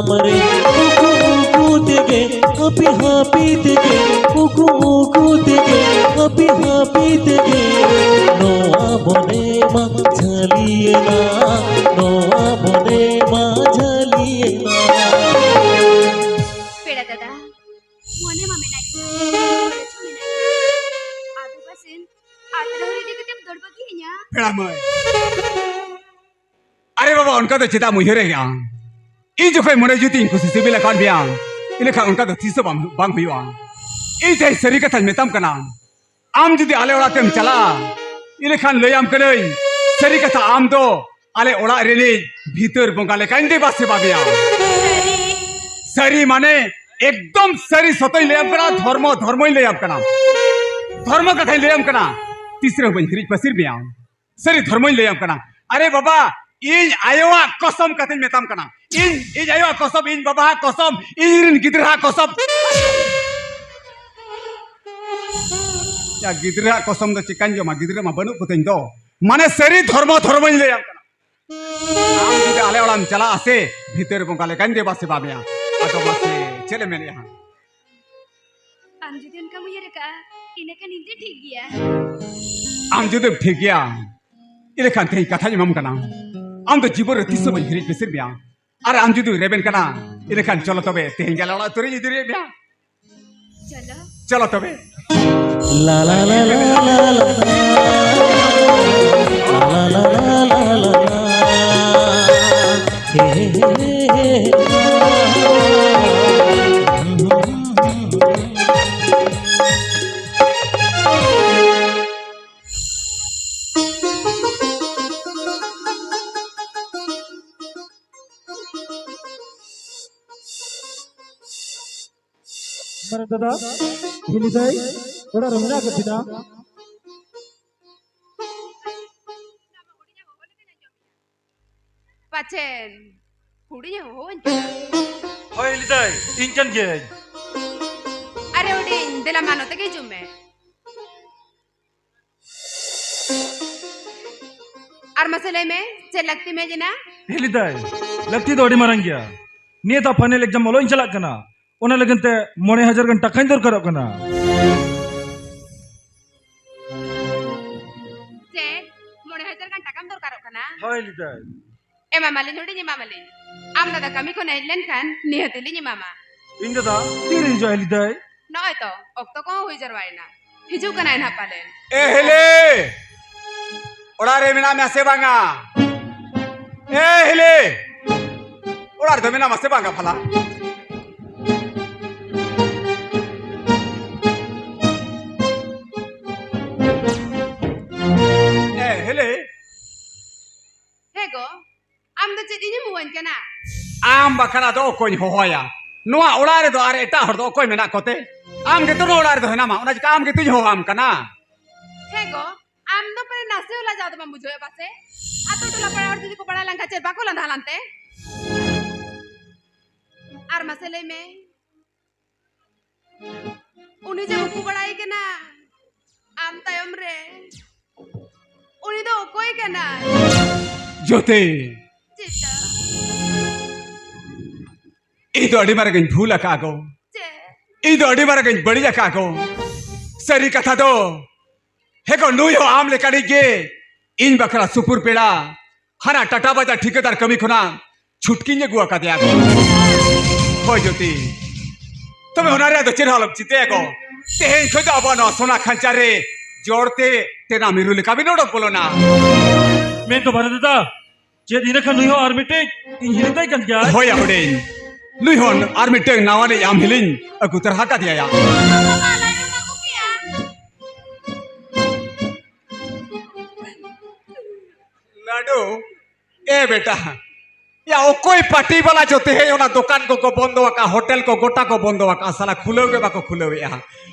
ᱢᱟᱨᱮ᱾ ᱩᱠᱩ ᱩᱠᱩ ᱛᱮᱜᱮ ᱦᱟᱹᱯᱤ ᱦᱟᱹᱯᱤ ᱛᱮᱜᱮ, ᱩᱠᱩ ᱩᱠᱩ ᱛᱮᱜᱮ, ᱦᱟᱹᱯᱤ ᱦᱟᱹᱯᱤ ᱛᱮᱜᱮ, ᱱᱚᱣᱟ ᱢᱚᱱᱮ ᱢᱟ ᱡᱷᱟᱹᱞᱤᱭᱮᱱᱟ, ᱱᱚᱣᱟ ᱢᱚᱱᱮ ᱢᱟ ᱡᱷᱟᱹᱞᱤᱭᱮᱱᱟ᱾ ᱯᱮᱲᱟ ᱫᱟᱫᱟ, ᱢᱚᱱᱮ ᱢᱟ ᱢᱮᱱᱟᱜ ᱜᱮᱭᱟ, ᱠᱚᱞᱮᱡᱽ ᱦᱚᱸ ᱢᱮᱱᱟᱜ ᱜᱮᱭᱟ᱾ ᱟᱫᱚ ᱯᱟᱥᱮᱱ ᱟᱛᱨᱟ ᱦᱩᱨᱤ ᱤᱫᱤ ᱠᱟᱛᱮᱢ ᱫᱚᱲ ᱵᱟᱹᱜᱤᱭᱟᱹᱧᱟ? ᱯᱮᱲᱟ ᱢᱟᱹᱭ, ᱟᱨᱮ ᱵᱟᱵᱟ, ᱚᱱᱠᱟ ᱫᱚ ᱪᱮᱫᱟᱜ ᱮᱢ ᱩᱭᱦᱟᱹᱨᱮᱜᱼᱟ? ᱤᱧ ᱡᱚᱠᱷᱚᱱ ᱢᱚᱱᱮ ᱡᱩᱫᱤ ᱤᱧ ᱠᱩᱥᱤ ᱥᱤᱵᱤᱞ ᱟᱠᱟᱫ ᱢᱮᱭᱟ, ᱤᱱᱟᱹᱠᱷᱟᱱ ᱚᱱᱠᱟ ᱫᱚ ᱛᱤᱥ ᱦᱚᱸ ᱵᱟᱝ, ᱵᱟᱝ ᱦᱩᱭᱩᱜᱼᱟ᱾ ᱤᱧ ᱛᱮᱦᱮᱧ ᱥᱟᱹᱨᱤ ᱠᱟᱛᱷᱟᱧ ᱢᱮᱛᱟᱢ ᱠᱟᱱᱟ, ᱟᱢ ᱡᱩᱫᱤ ᱟᱞᱮ ᱚᱲᱟᱜ ᱛᱮᱢ ᱪᱟᱞᱟᱜᱼᱟ, ᱤᱱᱟᱹᱠᱷᱟᱱ ᱞᱟᱹᱭᱟᱢ ᱠᱟᱹᱱᱟᱹᱧ, ᱥᱟᱹᱨᱤ ᱠᱟᱛᱷᱟ, ᱟᱢ ᱫᱚ ᱟᱞᱮ ᱚᱲᱟᱜ ᱨᱤᱱᱤᱡ ᱵᱷᱤᱛᱟᱹᱨ ᱵᱚᱸᱜᱟ ᱞᱮᱠᱟᱧ ᱫᱮᱵᱟ ᱥᱮᱵᱟ ᱢᱮᱭᱟ᱾ ᱥᱟᱹᱨᱤ ᱢᱟᱱᱮ ᱮᱠᱫᱚᱢ ᱥᱟᱹᱨᱤ ᱥᱚᱛᱚᱧ ᱞᱟᱹᱭᱟᱢ ᱠᱟᱱᱟ, ᱫᱷᱚᱨᱢᱚ ᱫᱷᱚᱨᱢᱚᱧ ᱞᱟᱹᱭᱟᱢ ᱠᱟᱱᱟ, ᱫᱷᱚᱨᱢᱚ ᱠᱟᱛᱷᱟᱧ ᱞᱟᱹᱭᱟᱢ ᱠᱟᱱᱟ᱾ ᱛᱤᱥ ᱨᱮᱦᱚᱸ ᱵᱟᱹᱧ ᱦᱤᱨᱤᱡ ᱯᱟᱹᱥᱤᱨ ᱢᱮᱭᱟ᱾ ᱥᱟᱹᱨᱤ ᱫᱷᱚᱨᱢᱚᱧ ᱞᱟᱹᱭᱟᱢ ᱠᱟᱱᱟ᱾ ᱟᱨᱮ ᱵᱟᱵᱟ, ᱤᱧ ᱟᱭᱳᱣᱟᱜ ᱠᱚᱥᱚᱢ ᱠᱟᱛᱮᱧ ᱢᱮᱛᱟᱢ ᱠᱟᱱᱟ᱾ ᱤᱧ, ᱤᱧ ᱟᱭᱳᱣᱟᱜ ᱠᱚᱥᱚᱢ, ᱤᱧ ᱵᱟᱵᱟᱣᱟᱜ ᱠᱚᱥᱚᱢ, ᱤᱧ ᱨᱮᱱ ᱜᱤᱫᱽᱨᱟᱹᱣᱟᱜ ᱠᱚᱥᱚᱢ᱾ ᱭᱟ, ᱜᱤᱫᱽᱨᱟᱹᱣᱟᱜ ᱠᱚᱥᱚᱢ ᱫᱚ ᱪᱤᱠᱟᱹᱧ ᱡᱚᱢᱟ? ᱜᱤᱫᱽᱨᱟᱹ ᱢᱟ ᱵᱟᱹᱱᱩᱜ ᱠᱚᱛᱤᱧ ᱫᱚ᱾ ᱢᱟᱱᱮ ᱥᱟᱹᱨᱤ ᱫᱷᱚᱨᱢᱚ ᱫᱷᱚᱨᱢᱚᱧ ᱞᱟᱹᱭᱟᱢ ᱠᱟᱱᱟ᱾ ᱟᱢ ᱡᱩᱫᱤ ᱟᱞᱮ ᱚᱲᱟᱜ ᱮᱢ ᱪᱟᱞᱟᱜᱼᱟ ᱥᱮ, ᱵᱷᱤᱛᱟᱹᱨ ᱵᱚᱸᱜᱟ ᱞᱮᱠᱟᱧ ᱫᱮᱵᱟ ᱥᱮᱵᱟ ᱢᱮᱭᱟ᱾ ᱟᱫᱚ ᱢᱟᱥᱮ, ᱪᱮᱫ ᱮᱢ ᱢᱮᱱᱮᱫᱼᱟ ᱦᱟᱸᱜ? ᱟᱢ ᱡᱩᱫᱤ ᱚᱱᱠᱟᱢ ᱩᱭᱦᱟᱹᱨ ᱟᱠᱟᱫᱼᱟ, ᱤᱱᱟᱹᱠᱷᱟᱱ ᱤᱧ ᱫᱚ ᱴᱷᱤᱠ ᱜᱮᱭᱟ᱾ ᱟᱢ ᱡᱩᱫᱤᱢ ᱴᱷᱤᱠ ᱜᱮᱭᱟ, ᱤᱱᱟᱹᱠᱷᱟᱱ ᱛᱮᱦᱮᱧ ᱠᱟᱛᱷᱟᱧ ᱮᱢᱟᱢ ᱠᱟᱱᱟ, ᱟᱢ ᱫᱚ ᱡᱤᱵᱚᱱ ᱨᱮ ᱛᱤᱥ ᱦᱚᱸ ᱵᱟᱹᱧ ᱦᱤᱨᱤᱡ ᱯᱟᱹᱥᱤᱨ ᱢᱮᱭᱟ᱾ ᱟᱨ ᱟᱢ ᱡᱩᱫᱤᱢ ᱨᱮᱵᱮᱱ ᱠᱟᱱᱟ, ᱤᱱᱟᱹᱠᱷᱟᱱ ᱪᱚᱞᱚ ᱛᱚᱵᱮ ᱛᱮᱦᱮᱧ ᱜᱮ ᱟᱞᱮ ᱚᱲᱟᱜ ᱩᱛᱟᱹᱨᱤᱧ ᱤᱫᱤ ᱨᱮ ᱢᱮᱭᱟ᱾ ᱪᱚᱞᱚ᱾ ᱪᱚᱞᱚ ᱛᱚᱵᱮ᱾ ᱞᱟ ᱞᱟ ᱞᱟ ᱞᱟ ᱞᱟ ᱞᱟ᱾ ᱞᱟ ᱞᱟ ᱞᱟ ᱞᱟ ᱞᱟ ᱞᱟ᱾ ᱦᱮ ᱦᱮ ᱦᱮ ᱦᱮ᱾ ᱢᱟᱨᱟᱝ ᱫᱟᱫᱟ, ᱦᱤᱞᱤ ᱫᱟᱹᱭ, ᱚᱲᱟᱜ ᱨᱮ ᱢᱮᱱᱟᱜ ᱟᱠᱟᱫ ᱵᱤᱱᱟ? ᱯᱟᱪᱮᱱ ᱦᱩᱰᱤᱧ ᱮ ᱦᱚᱦᱚᱣᱟᱹᱧ ᱠᱟᱱᱟ᱾ ᱦᱳᱭ, ᱦᱤᱞᱤ ᱫᱟᱹᱭ, ᱤᱧ ᱠᱟᱱ ᱜᱤᱭᱟᱹᱧ᱾ ᱟᱨᱮ ᱦᱩᱰᱤᱧ, ᱫᱮᱞᱟ ᱢᱟ ᱱᱚᱛᱮ ᱜᱮ ᱦᱤᱡᱩᱜ ᱢᱮ᱾ ᱟᱨ ᱢᱟᱥᱮ ᱞᱟᱹᱭ ᱢᱮ, ᱪᱮᱫ ᱞᱟᱹᱠᱛᱤᱢ ᱦᱮᱡ ᱮᱱᱟ? ᱦᱤᱞᱤ ᱫᱟᱹᱭ, ᱞᱟᱹᱠᱛᱤ ᱫᱚ ᱟᱹᱰᱤ ᱢᱟᱨᱟᱝ ᱜᱮᱭᱟ᱾ ᱱᱤᱭᱟᱹ ᱫᱷᱟᱣ final exam ᱚᱞᱚᱜ ᱤᱧ ᱪᱟᱞᱟᱜ ᱠᱟᱱᱟ᱾ ᱚᱱᱟ ᱞᱟᱹᱜᱤᱫ ᱛᱮ ᱢᱚᱬᱮ ᱦᱟᱡᱟᱨ ᱜᱟᱱ ᱴᱟᱠᱟᱧ ᱫᱚᱨᱠᱟᱨᱚᱜ ᱠᱟᱱᱟ᱾ ᱪᱮᱫ? ᱢᱚᱬᱮ ᱦᱟᱡᱟᱨ ᱜᱟᱱ ᱴᱟᱠᱟᱢ ᱫᱚᱨᱠᱟᱨᱚᱜ ᱠᱟᱱᱟ? ᱦᱳᱭ, ᱞᱤᱫᱟᱹᱭ᱾ ᱮᱢᱟᱢᱟᱞᱤᱧ, ᱦᱩᱰᱤᱧ, ᱮᱢᱟᱢᱟᱞᱤᱧ᱾ ᱟᱢ ᱫᱟᱫᱟ ᱠᱟᱹᱢᱤ ᱠᱷᱚᱱ ᱦᱮᱡ ᱞᱮᱱᱠᱷᱟᱱ ᱱᱤᱦᱟᱹᱛ ᱞᱤᱧ ᱮᱢᱟᱢᱟ᱾ ᱤᱧ ᱫᱟᱫᱟ ᱛᱤᱨᱮ ᱦᱤᱡᱩᱜᱼᱟᱭ, ᱞᱤᱫᱟᱹᱭ? ᱱᱚᱜᱼᱚᱭ ᱛᱚ, ᱚᱠᱛᱚ ᱠᱚᱦᱚᱸ ᱦᱩᱭ ᱡᱟᱨᱣᱟᱭᱮᱱᱟ᱾ ᱦᱤᱡᱩᱜ ᱠᱟᱱᱟᱭ ᱱᱟᱦᱟᱜ ᱯᱟᱞᱮᱱ᱾ ᱮ ᱦᱤᱞᱤ! ᱚᱲᱟᱜ ᱨᱮ ᱢᱮᱱᱟᱜ ᱢᱮᱭᱟ ᱥᱮ ᱵᱟᱝᱟ? ᱮ ᱦᱤᱞᱤ! ᱚᱲᱟᱜ ᱨᱮᱫᱚ ᱢᱮᱱᱟᱢᱟ ᱥᱮ ᱵᱟᱝᱟ ᱵᱷᱟᱞᱟ? ᱮ ᱦᱤᱞᱤ! ᱦᱮᱸ ᱜᱚ, ᱟᱢ ᱫᱚ ᱪᱮᱫ ᱤᱧᱮᱢ ᱦᱚᱦᱚᱣᱟᱹᱧ ᱠᱟᱱᱟ? ᱟᱢ ᱵᱟᱠᱷᱨᱟ ᱫᱚ ᱚᱠᱚᱭᱧ ᱦᱚᱦᱚᱭᱟ? ᱱᱚᱣᱟ ᱚᱲᱟᱜ ᱨᱮᱫᱚ ᱟᱨ ᱮᱴᱟᱜ ᱦᱚᱲ ᱫᱚ ᱚᱠᱚᱭ ᱢᱮᱱᱟᱜ ᱠᱚᱛᱮ? ᱟᱢ ᱜᱮᱛᱚ ᱱᱚᱣᱟ ᱚᱲᱟᱜ ᱨᱮᱫᱚ ᱦᱮᱱᱟᱢᱟ, ᱚᱱᱟ ᱪᱤᱠᱟ ᱟᱢ ᱜᱮᱛᱚᱧ ᱦᱚᱦᱚᱣᱟᱢ ᱠᱟᱱᱟ᱾ ᱦᱮᱸ ᱜᱚ, ᱟᱢ ᱫᱚ ᱯᱟᱞᱮ ᱱᱟᱥᱮ ᱦᱚᱸ ᱞᱟᱡᱟᱣ ᱫᱚ ᱵᱟᱢ ᱵᱩᱡᱷᱟᱹᱣᱮᱫ ᱯᱟᱥᱮ? ᱟᱛᱳ ᱴᱚᱞᱟ ᱯᱟᱲᱟ ᱦᱚᱲ ᱡᱩᱫᱤ ᱠᱚ ᱵᱟᱲᱟᱭ ᱞᱮᱱᱠᱷᱟᱱ ᱪᱮᱫ ᱵᱟᱠᱚ ᱞᱟᱸᱫᱟ ᱞᱟᱱᱛᱮ? ᱟᱨ ᱢᱟᱥᱮ ᱞᱟᱹᱭ ᱢᱮ, ᱩᱱᱤ ᱡᱮ ᱩᱠᱩ ᱵᱟᱲᱟᱭ ᱠᱟᱱᱟ ᱟᱢ ᱛᱟᱭᱚᱢ ᱨᱮ, ᱩᱱᱤ ᱫᱚ ᱚᱠᱚᱭ ᱠᱟᱱᱟᱭ? ᱡᱳᱛᱤ᱾ ᱪᱮᱫ? ᱤᱧ ᱫᱚ ᱟᱹᱰᱤ ᱢᱟᱨᱟᱝ ᱤᱧ ᱵᱷᱩᱞ ᱟᱠᱟᱫ ᱜᱚ᱾ ᱪᱮᱫ? ᱤᱧ ᱫᱚ ᱟᱹᱰᱤ ᱢᱟᱨᱟᱝ ᱤᱧ ᱵᱟᱹᱲᱤᱡ ᱟᱠᱟᱫ ᱜᱚ᱾ ᱥᱟᱹᱨᱤ ᱠᱟᱛᱷᱟ ᱫᱚ, ᱦᱮᱸ ᱜᱚ, ᱱᱩᱭ ᱦᱚᱸ ᱟᱢ ᱞᱮᱠᱟᱱᱤᱡ ᱜᱮ ᱤᱧ ᱵᱟᱠᱷᱨᱟ ᱥᱩᱯᱩᱨ ᱯᱮᱲᱟ ᱦᱟᱱᱟ ᱴᱟᱴᱟ ᱵᱟᱡᱟᱨ ᱴᱷᱤᱠᱟᱹᱫᱟᱨ ᱠᱟᱹᱢᱤ ᱠᱷᱚᱱᱟᱜ ᱪᱷᱩᱴᱠᱤᱧ ᱟᱹᱜᱩ ᱟᱠᱟᱫᱮᱭᱟ ᱜᱚ᱾ ᱦᱳᱭ ᱡᱳᱛᱤ, ᱛᱚᱵᱮ ᱚᱱᱟ ᱨᱮᱭᱟᱜ ᱫᱚ ᱪᱮᱫ ᱦᱚᱸ ᱟᱞᱚᱢ ᱪᱤᱱᱛᱟᱹᱭᱟ ᱜᱚ᱾ ᱛᱮᱦᱮᱧ ᱠᱷᱚᱱ ᱫᱚ ᱟᱵᱚᱣᱟᱜ ᱱᱚᱣᱟ ᱥᱚᱱᱟ ᱠᱷᱟᱧᱪᱟ ᱨᱮ ᱡᱚᱲ ᱛᱮ ᱴᱮᱱᱟ ᱢᱤᱨᱩ ᱞᱮᱠᱟ ᱵᱤᱱ ᱚᱰᱚᱠ ᱵᱚᱞᱚᱱᱟ᱾ ᱢᱮᱱ ᱫᱚ ᱵᱟᱨᱮ ᱫᱟᱫᱟ, ᱪᱮᱫ ᱤᱱᱟᱹ ᱠᱷᱟᱱ ᱱᱩᱭ ᱦᱚᱸ ᱟᱨ ᱢᱤᱫᱴᱮᱡ ᱤᱧ ᱦᱤᱞᱤ ᱛᱟᱭ ᱠᱟᱱ ᱜᱮᱭᱟ? ᱦᱳᱭ ᱟᱯᱲᱮ, ᱱᱩᱭ ᱦᱚᱸ ᱟᱨ ᱢᱤᱫᱴᱟᱝ ᱱᱟᱣᱟ ᱨᱤᱡ ᱟᱢ ᱦᱤᱞᱤᱧ ᱟᱹᱜᱩ ᱛᱚᱨᱟ ᱟᱠᱟᱫᱮᱭᱟ᱾ ᱞᱟᱹᱰᱩ, ᱮ ᱵᱮᱴᱟ, ᱭᱟ ᱚᱠᱚᱭ ᱯᱟᱴᱤ ᱵᱟᱞᱟ ᱪᱚ ᱛᱮᱦᱮᱧ ᱚᱱᱟ ᱫᱚᱠᱟᱱ ᱠᱚᱠᱚ ᱵᱚᱱᱫᱚ ᱟᱠᱟᱫ, ᱦᱳᱴᱮᱞ ᱠᱚ ᱜᱚᱴᱟ ᱠᱚ ᱵᱚᱱᱫᱚ ᱟᱠᱟᱫ, ᱥᱟᱞᱟ ᱠᱷᱩᱞᱟᱹᱣ ᱜᱮ ᱵᱟᱠᱚ ᱠᱷᱩᱞᱟᱹᱣᱮᱫᱼᱟ᱾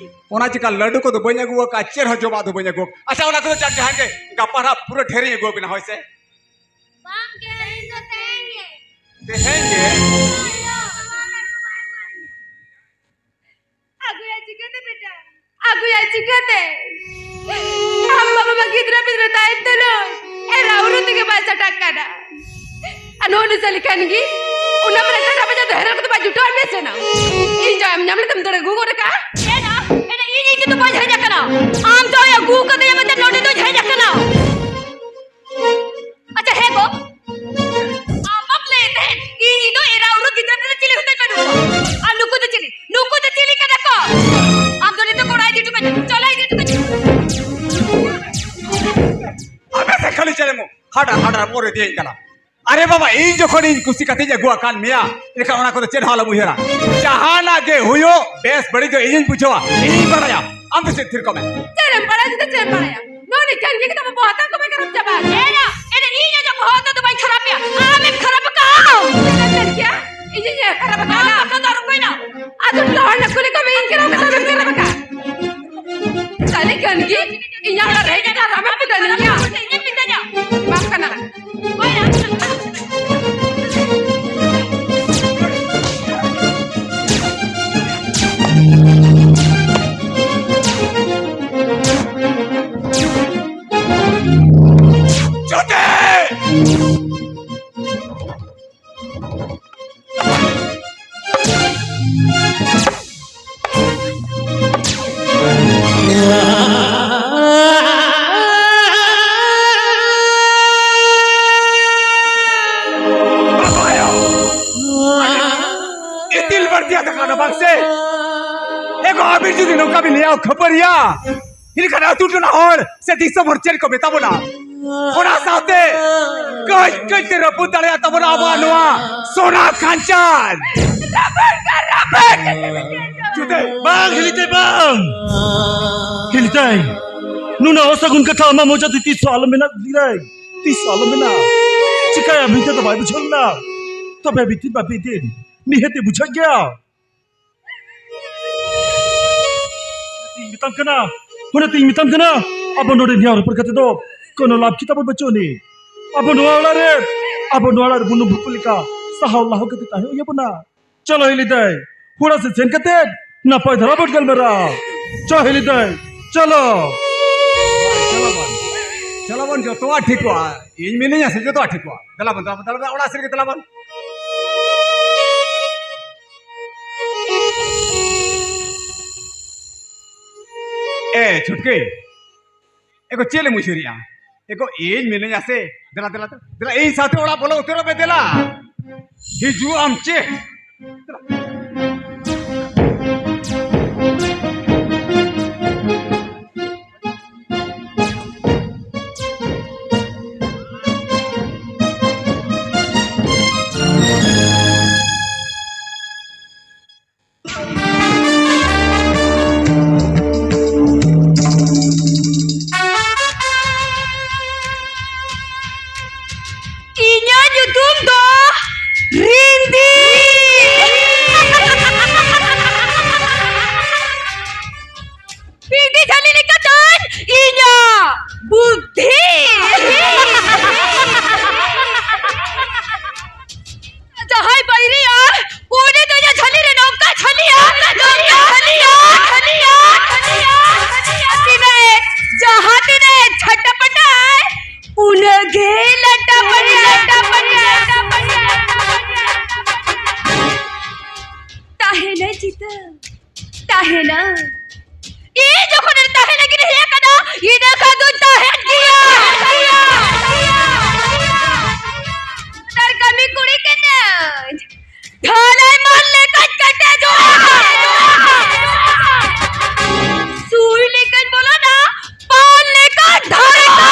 ᱚᱱᱟ ᱪᱤᱠᱟ ᱞᱟᱹᱰᱩ ᱠᱚᱫᱚ ᱵᱟᱹᱧ ᱟᱹᱜᱩ ᱟᱠᱟᱫ, ᱪᱮᱫ ᱦᱚᱸ ᱡᱚᱢᱟᱜ ᱫᱚ ᱵᱟᱹᱧ ᱟᱹᱜᱩ ᱟᱠᱟᱫ᱾ ᱟᱪᱪᱷᱟ, ᱚᱱᱟ ᱠᱚᱫᱚ ᱡᱟᱠ ᱡᱟᱦᱟᱸ ᱜᱮ, ᱜᱟᱯᱟ ᱱᱟᱦᱟᱜ ᱯᱩᱨᱟᱹ ᱰᱷᱮᱨᱤᱧ ᱟᱹᱜᱩ ᱟᱵᱤᱱᱟ, ᱦᱳᱭ ᱥᱮ? ᱵᱟᱝ ᱜᱮ, ᱤᱧ ᱫᱚ ᱛᱮᱦᱮᱧ ᱜᱮ᱾ ᱛᱮᱦᱮᱧ ᱜᱮ? ᱦᱳᱭ, ᱦᱳᱭ᱾ ᱟᱹᱜᱩᱭᱟ ᱪᱤᱠᱟᱹᱛᱮ ᱵᱮᱴᱟ? ᱟᱹᱜᱩᱭᱟ ᱪᱤᱠᱟᱹᱛᱮ? ᱟᱢ ᱵᱟᱵᱟ ᱢᱟ ᱜᱤᱫᱽᱨᱟᱹ ᱯᱤᱫᱽᱨᱟᱹ ᱛᱟᱦᱮᱱ ᱛᱩᱞᱩᱡ ᱮᱨᱟ ᱩᱨᱩ ᱛᱮᱜᱮ ᱵᱟᱭ ᱥᱟᱴᱟᱜ ᱠᱟᱱᱟ᱾ ᱟᱨ ᱱᱚᱜᱼᱚ ᱱᱩᱭ ᱥᱟᱹᱞᱤ ᱠᱷᱟᱱ ᱜᱮ ᱚᱱᱟ ᱢᱟᱱᱮ ᱴᱟᱴᱟ ᱵᱟᱡᱟᱨ ᱫᱚ ᱦᱮᱨᱮᱞ ᱠᱟᱛᱮ ᱵᱟᱭ ᱡᱩᱴᱟᱹᱣ ᱢᱮ ᱥᱮ ᱱᱟ? ᱤᱧ ᱡᱟ ᱮᱢ ᱧᱟᱢ ᱞᱮᱫᱟ ᱢᱮᱱᱛᱮ ᱟᱹᱜᱩ ᱜᱚᱫ ᱟᱠᱟᱫᱼᱟ? ᱮᱱᱟ, ᱮᱱᱟ, ᱤᱧ, ᱤᱧ ᱠᱤᱱᱛᱩ ᱵᱟᱹᱧ ᱦᱮᱡ ᱟᱠᱟᱱᱟ᱾ ᱟᱢ ᱡᱟ ᱟᱹᱜᱩ ᱠᱟᱫᱤᱧᱟ ᱢᱮᱱᱛᱮ ᱱᱚᱰᱮ ᱫᱚᱧ ᱦᱮᱡ ᱟᱠᱟᱱᱟ᱾ ᱟᱪᱪᱷᱟ, ᱦᱮᱸ ᱜᱚ, ᱟᱢ ᱵᱟᱢ ᱞᱟᱹᱭ ᱛᱟᱦᱮᱸᱫ, ᱤᱧ ᱫᱚ ᱮᱨᱟ ᱩᱨᱩ ᱜᱤᱫᱽᱨᱟᱹ ᱯᱤᱫᱽᱨᱟᱹ ᱪᱤᱞᱤ ᱦᱚᱸᱛᱚᱧ ᱵᱟᱹᱱᱩᱜ ᱠᱚᱣᱟ᱾ ᱟᱨ ᱱᱩᱠᱩ ᱫᱚ ᱪᱤᱞᱤ? ᱱᱩᱠᱩ ᱫᱚ ᱪᱤᱞᱤ ᱠᱟᱱᱟ ᱠᱚ? ᱟᱢ ᱫᱚ ᱱᱤᱛᱚᱜ ᱠᱚᱲᱟ ᱤᱫᱤ ᱦᱚᱴᱚ ᱠᱟᱹᱧ ᱢᱮ, ᱪᱚᱞᱟ ᱤᱫᱤ ᱦᱚᱴᱚ ᱠᱟᱹᱧ ᱢᱮ᱾ ᱟᱯᱮ ᱥᱮ ᱠᱷᱟᱹᱞᱤ ᱪᱮᱬᱮ ᱢᱚ, ᱦᱟᱰᱟᱨ ᱦᱟᱰᱟᱨ ᱯᱚᱨᱮ ᱫᱤᱭᱟᱹᱧ ᱠᱟᱱᱟ᱾ ᱟᱨᱮ ᱵᱟᱵᱟ, ᱤᱧ ᱡᱚᱠᱷᱚᱱ ᱤᱧ ᱠᱩᱥᱤ ᱠᱟᱛᱮᱧ ᱟᱹᱜᱩ ᱟᱠᱟᱫ ᱢᱮᱭᱟ, ᱮᱱᱠᱷᱟᱱ ᱚᱱᱟ ᱠᱚᱫᱚ ᱪᱮᱫ ᱦᱚᱸ ᱟᱞᱚᱢ ᱩᱭᱦᱟᱹᱨᱟ᱾ ᱡᱟᱦᱟᱱᱟᱜ ᱜᱮ ᱦᱩᱭᱩᱜ, ᱵᱮᱥ ᱵᱟᱹᱲᱤᱡ ᱫᱚ ᱤᱧᱤᱧ ᱵᱩᱡᱷᱟᱹᱣᱟ, ᱤᱧᱤᱧ ᱵᱟᱲᱟᱭᱟ᱾ ᱟᱢ ᱫᱚ ᱪᱮᱫ ᱛᱷᱤᱨ ᱠᱚᱜ ᱢᱮ᱾ ᱪᱮᱫ ᱮᱢ ᱵᱟᱲᱟᱭᱟ, ᱪᱮᱫ ᱮᱢ ᱵᱟᱲᱟᱭᱟ? ᱱᱚᱜᱼᱚ ᱱᱤᱝᱠᱟᱹᱱ ᱜᱮ ᱛᱟᱵᱚ ᱵᱚᱦᱚᱜ ᱛᱟᱠᱚ ᱢᱟ ᱠᱷᱟᱨᱟᱯ ᱪᱟᱵᱟ ᱟᱠᱟᱱᱟ᱾ ᱮᱨᱟ, ᱮᱨᱟ, ᱤᱧ ᱟᱡᱟᱜ ᱵᱚᱦᱚᱜ ᱫᱚ ᱵᱟᱹᱧ ᱠᱷᱟᱨᱟᱯ ᱮᱭᱟ, ᱟᱢᱮᱢ ᱠᱷᱟᱨᱟᱯ ᱟᱠᱟᱫᱼᱟ᱾ ᱪᱮᱫ ᱮᱢ ᱢᱮᱱ ᱠᱮᱭᱟ? ᱤᱧᱤᱧ ᱠᱷᱟᱨᱟᱯ ᱟᱠᱟᱫᱼᱟ? ᱟᱢ ᱠᱟᱛᱷᱟ ᱫᱚ ᱟᱨ ᱚᱠᱚᱭ ᱱᱟ? ᱟᱫᱚ ᱦᱚᱲ ᱞᱮ ᱠᱩᱞᱤ ᱠᱚᱢᱮ, ᱤᱧ ᱠᱷᱟᱨᱟᱯ ᱟᱠᱟᱫᱼᱟ, ᱟᱢᱮᱢ ᱠᱷᱟᱨᱟᱯ ᱟᱠᱟᱫᱼᱟ? ᱥᱟᱹᱨᱤ ᱠᱟᱱ ᱜᱮ, ᱤᱧᱟᱹᱜ ᱚᱲᱟᱜ ᱨᱮ ᱦᱮᱡ ᱠᱟᱛᱮ ᱟᱨ ᱟᱢᱮᱢ ᱠᱩᱴᱟᱹᱢᱤᱧᱟ? ᱵᱟᱝ ᱠᱟᱱᱟ᱾ ᱡᱚᱛᱮ! ᱤᱛᱤᱞ ᱵᱟᱹᱲᱛᱤ ᱟᱫᱚ ᱠᱟᱱᱟ ᱵᱟᱝ ᱥᱮ? ᱮ ᱜᱚ, ᱟᱹᱵᱤᱱ ᱡᱩᱫᱤ ᱱᱚᱝᱠᱟ ᱵᱤᱱ ᱞᱟᱹᱭᱟ, ᱠᱷᱟᱹᱯᱟᱹᱨᱤᱭᱟ, ᱮᱱᱠᱷᱟᱱ ᱟᱹᱛᱩ ᱴᱚᱞᱟ ᱦᱚᱲ ᱥᱮ ᱫᱤᱥᱚᱢ ᱦᱚᱲ ᱪᱮᱫ ᱠᱚ ᱢᱮᱛᱟ ᱵᱚᱱᱟ? ᱚᱱᱟ ᱥᱟᱶᱛᱮ ᱠᱟᱹᱡ ᱠᱟᱹᱡ ᱛᱮ ᱨᱟᱹᱯᱩᱫ ᱫᱟᱲᱮᱭᱟᱜ ᱛᱟᱵᱚᱱᱟ ᱟᱵᱚᱣᱟᱜ ᱱᱚᱣᱟ ᱥᱚᱱᱟ ᱠᱷᱟᱧᱪᱟᱞ᱾ ᱨᱟᱹᱯᱩᱫ ᱠᱟᱨ ᱨᱟᱹᱯᱩᱫ! ᱡᱩᱫᱤ ᱵᱟᱝ, ᱦᱤᱞᱤᱛᱮ ᱵᱟᱝ! ᱦᱤᱞᱤᱛᱮ, ᱱᱩᱱᱟᱹᱜ ᱚᱥᱟᱹᱜᱩᱱ ᱠᱟᱛᱷᱟ ᱟᱢᱟᱜ ᱢᱚᱪᱟ ᱛᱮ ᱛᱤᱥ ᱦᱚᱸ ᱟᱞᱚᱢ ᱢᱮᱱᱟ, ᱦᱤᱞᱤᱛᱮ᱾ ᱛᱤᱥ ᱦᱚᱸ ᱟᱞᱚᱢ ᱢᱮᱱᱟ᱾ ᱪᱤᱠᱟᱹᱭᱟ ᱢᱮᱱᱛᱮ ᱫᱚ ᱵᱟᱭ ᱵᱩᱡᱷᱟᱹᱣ ᱞᱮᱱᱟ᱾ ᱛᱚᱵᱮ ᱢᱤᱫ ᱫᱤᱱ ᱵᱟ ᱢᱤᱫ ᱫᱤᱱ ᱱᱤᱦᱟᱹᱛ ᱮ ᱵᱩᱡᱷᱟᱹᱜ ᱜᱮᱭᱟ᱾ ᱤᱧ ᱢᱮᱛᱟᱢ ᱠᱟᱱᱟ, ᱚᱱᱟᱛᱮᱧ ᱢᱮᱛᱟᱢ ᱠᱟᱱᱟ, ᱟᱵᱚ ᱱᱚᱰᱮ ᱱᱮᱭᱟᱣ ᱨᱚᱯᱚᱲ ᱠᱟᱛᱮ ᱫᱚ ᱠᱳᱱᱳ ᱞᱟᱵᱷ ᱜᱮ ᱛᱟᱵᱚᱱ ᱵᱟᱹᱪᱩᱜ ᱟᱹᱱᱤᱡ᱾ ᱟᱵᱚ ᱱᱚᱣᱟ ᱚᱲᱟᱜ ᱨᱮ, ᱟᱵᱚ ᱱᱚᱣᱟ ᱚᱲᱟᱜ ᱨᱮ ᱵᱩᱱᱩ ᱵᱷᱩᱠᱩ ᱞᱮᱠᱟ ᱥᱟᱦᱟᱣ ᱞᱟᱦᱟᱣ ᱠᱟᱛᱮ ᱛᱟᱦᱮᱸ ᱦᱩᱭ ᱟᱵᱚᱱᱟ᱾ ᱪᱚᱞᱚ ᱦᱤᱞᱤ ᱫᱟᱹᱭ, ᱚᱲᱟᱜ ᱥᱮᱫ ᱥᱮᱱ ᱠᱟᱛᱮ ᱱᱟᱯᱟᱭ ᱫᱷᱟᱨᱟ ᱵᱚᱱ ᱜᱟᱞᱢᱟᱨᱟᱣ᱾ ᱪᱚ ᱦᱤᱞᱤ ᱫᱟᱹᱭ, ᱪᱚᱞᱚ᱾ ᱪᱚᱞᱚ ᱵᱚᱱ, ᱪᱚᱞᱚ ᱵᱚᱱ, ᱡᱚᱛᱚᱣᱟᱜ ᱴᱷᱤᱠᱚᱜᱼᱟ᱾ ᱤᱧ ᱢᱤᱱᱟᱹᱧᱟ ᱥᱮ, ᱡᱚᱛᱚᱣᱟᱜ ᱴᱷᱤᱠᱚᱜᱼᱟ᱾ ᱫᱮᱞᱟ ᱵᱚᱱ, ᱫᱮᱞᱟ ᱵᱚᱱ, ᱫᱮᱞᱟ ᱵᱚᱱ, ᱚᱲᱟᱜ ᱥᱮᱫ ᱨᱮᱜᱮ ᱫᱮᱞᱟ ᱵᱚᱱ᱾ ᱮ ᱪᱷᱩᱴᱠᱤ, ᱮ ᱜᱚ, ᱪᱮᱫ ᱮᱢ ᱩᱭᱦᱟᱹᱨᱮᱜᱼᱟ? ᱮ ᱜᱚ, ᱤᱧ ᱢᱤᱱᱟᱹᱧᱟ ᱥᱮ, ᱫᱮᱞᱟ, ᱫᱮᱞᱟ, ᱫᱮᱞᱟ, ᱤᱧ ᱥᱟᱶᱛᱮ ᱚᱲᱟᱜ ᱵᱚᱞᱚ ᱩᱛᱟᱹᱨᱚᱜ ᱢᱮ, ᱫᱮᱞᱟ᱾ ᱦᱤᱡᱩᱜ ᱟᱢ ᱪᱮ? ᱫᱮᱞᱟ᱾ ᱤᱧᱟᱜ ᱧᱩᱛᱩᱢ ᱫᱚ ᱨᱤᱱᱫᱤ᱾ ᱨᱤᱱᱫᱤ ᱡᱷᱟᱹᱞᱤ ᱞᱮᱠᱟ ᱛᱟᱭ ᱤᱧᱟᱜ ᱵᱩᱫᱽᱫᱷᱤ᱾ ᱡᱟᱦᱟᱸᱭ ᱵᱟᱹᱭᱨᱤᱭᱟ, ᱩᱱᱤ ᱫᱚ ᱤᱧᱟᱜ ᱡᱷᱟᱹᱞᱤ ᱨᱮ ᱱᱚᱝᱠᱟ ᱡᱷᱟᱹᱞᱤᱭᱟ, ᱱᱚᱝᱠᱟ ᱡᱷᱟᱹᱞᱤᱭᱟ, ᱡᱷᱟᱹᱞᱤᱭᱟ, ᱡᱷᱟᱹᱞᱤᱭᱟ᱾ ᱛᱤᱱᱟᱹᱜ ᱮ, ᱡᱟᱦᱟᱸ ᱛᱤᱱᱟᱹᱜ ᱮ ᱡᱷᱟᱴᱟᱯᱟᱴᱟᱭ, ᱩᱱᱟᱹᱜ ᱜᱮ ᱞᱟᱴᱟᱯᱟᱴᱟ, ᱞᱟᱴᱟᱯᱟᱴᱟ, ᱞᱟᱴᱟᱯᱟᱴᱟ᱾ ᱛᱟᱦᱮᱱᱟᱭ ᱪᱤᱛᱟᱹ, ᱛᱟᱦᱮᱱᱟ᱾ ᱤᱧ ᱡᱚᱠᱷᱚᱱ ᱛᱟᱦᱮᱸ ᱞᱟᱹᱜᱤᱫ ᱦᱮᱡ ᱟᱠᱟᱱᱟ, ᱤᱱᱟᱹ ᱠᱷᱟᱱ ᱫᱚᱧ ᱛᱟᱦᱮᱱ ᱜᱮᱭᱟ᱾ ᱟᱨ ᱠᱟᱹᱢᱤ ᱠᱩᱲᱤ ᱠᱟᱹᱱᱟᱹᱧ᱾ ᱰᱷᱟᱹᱞᱟᱹᱭ ᱢᱟᱞ ᱞᱮᱠᱟᱧ ᱠᱮᱴᱮᱡᱚᱜᱼᱟ᱾ ᱥᱩᱭ ᱞᱮᱠᱟᱧ ᱵᱚᱞᱚᱱᱟ, ᱯᱟᱞ ᱞᱮᱠᱟᱧ ᱫᱷᱟᱨᱮᱜᱼᱟ᱾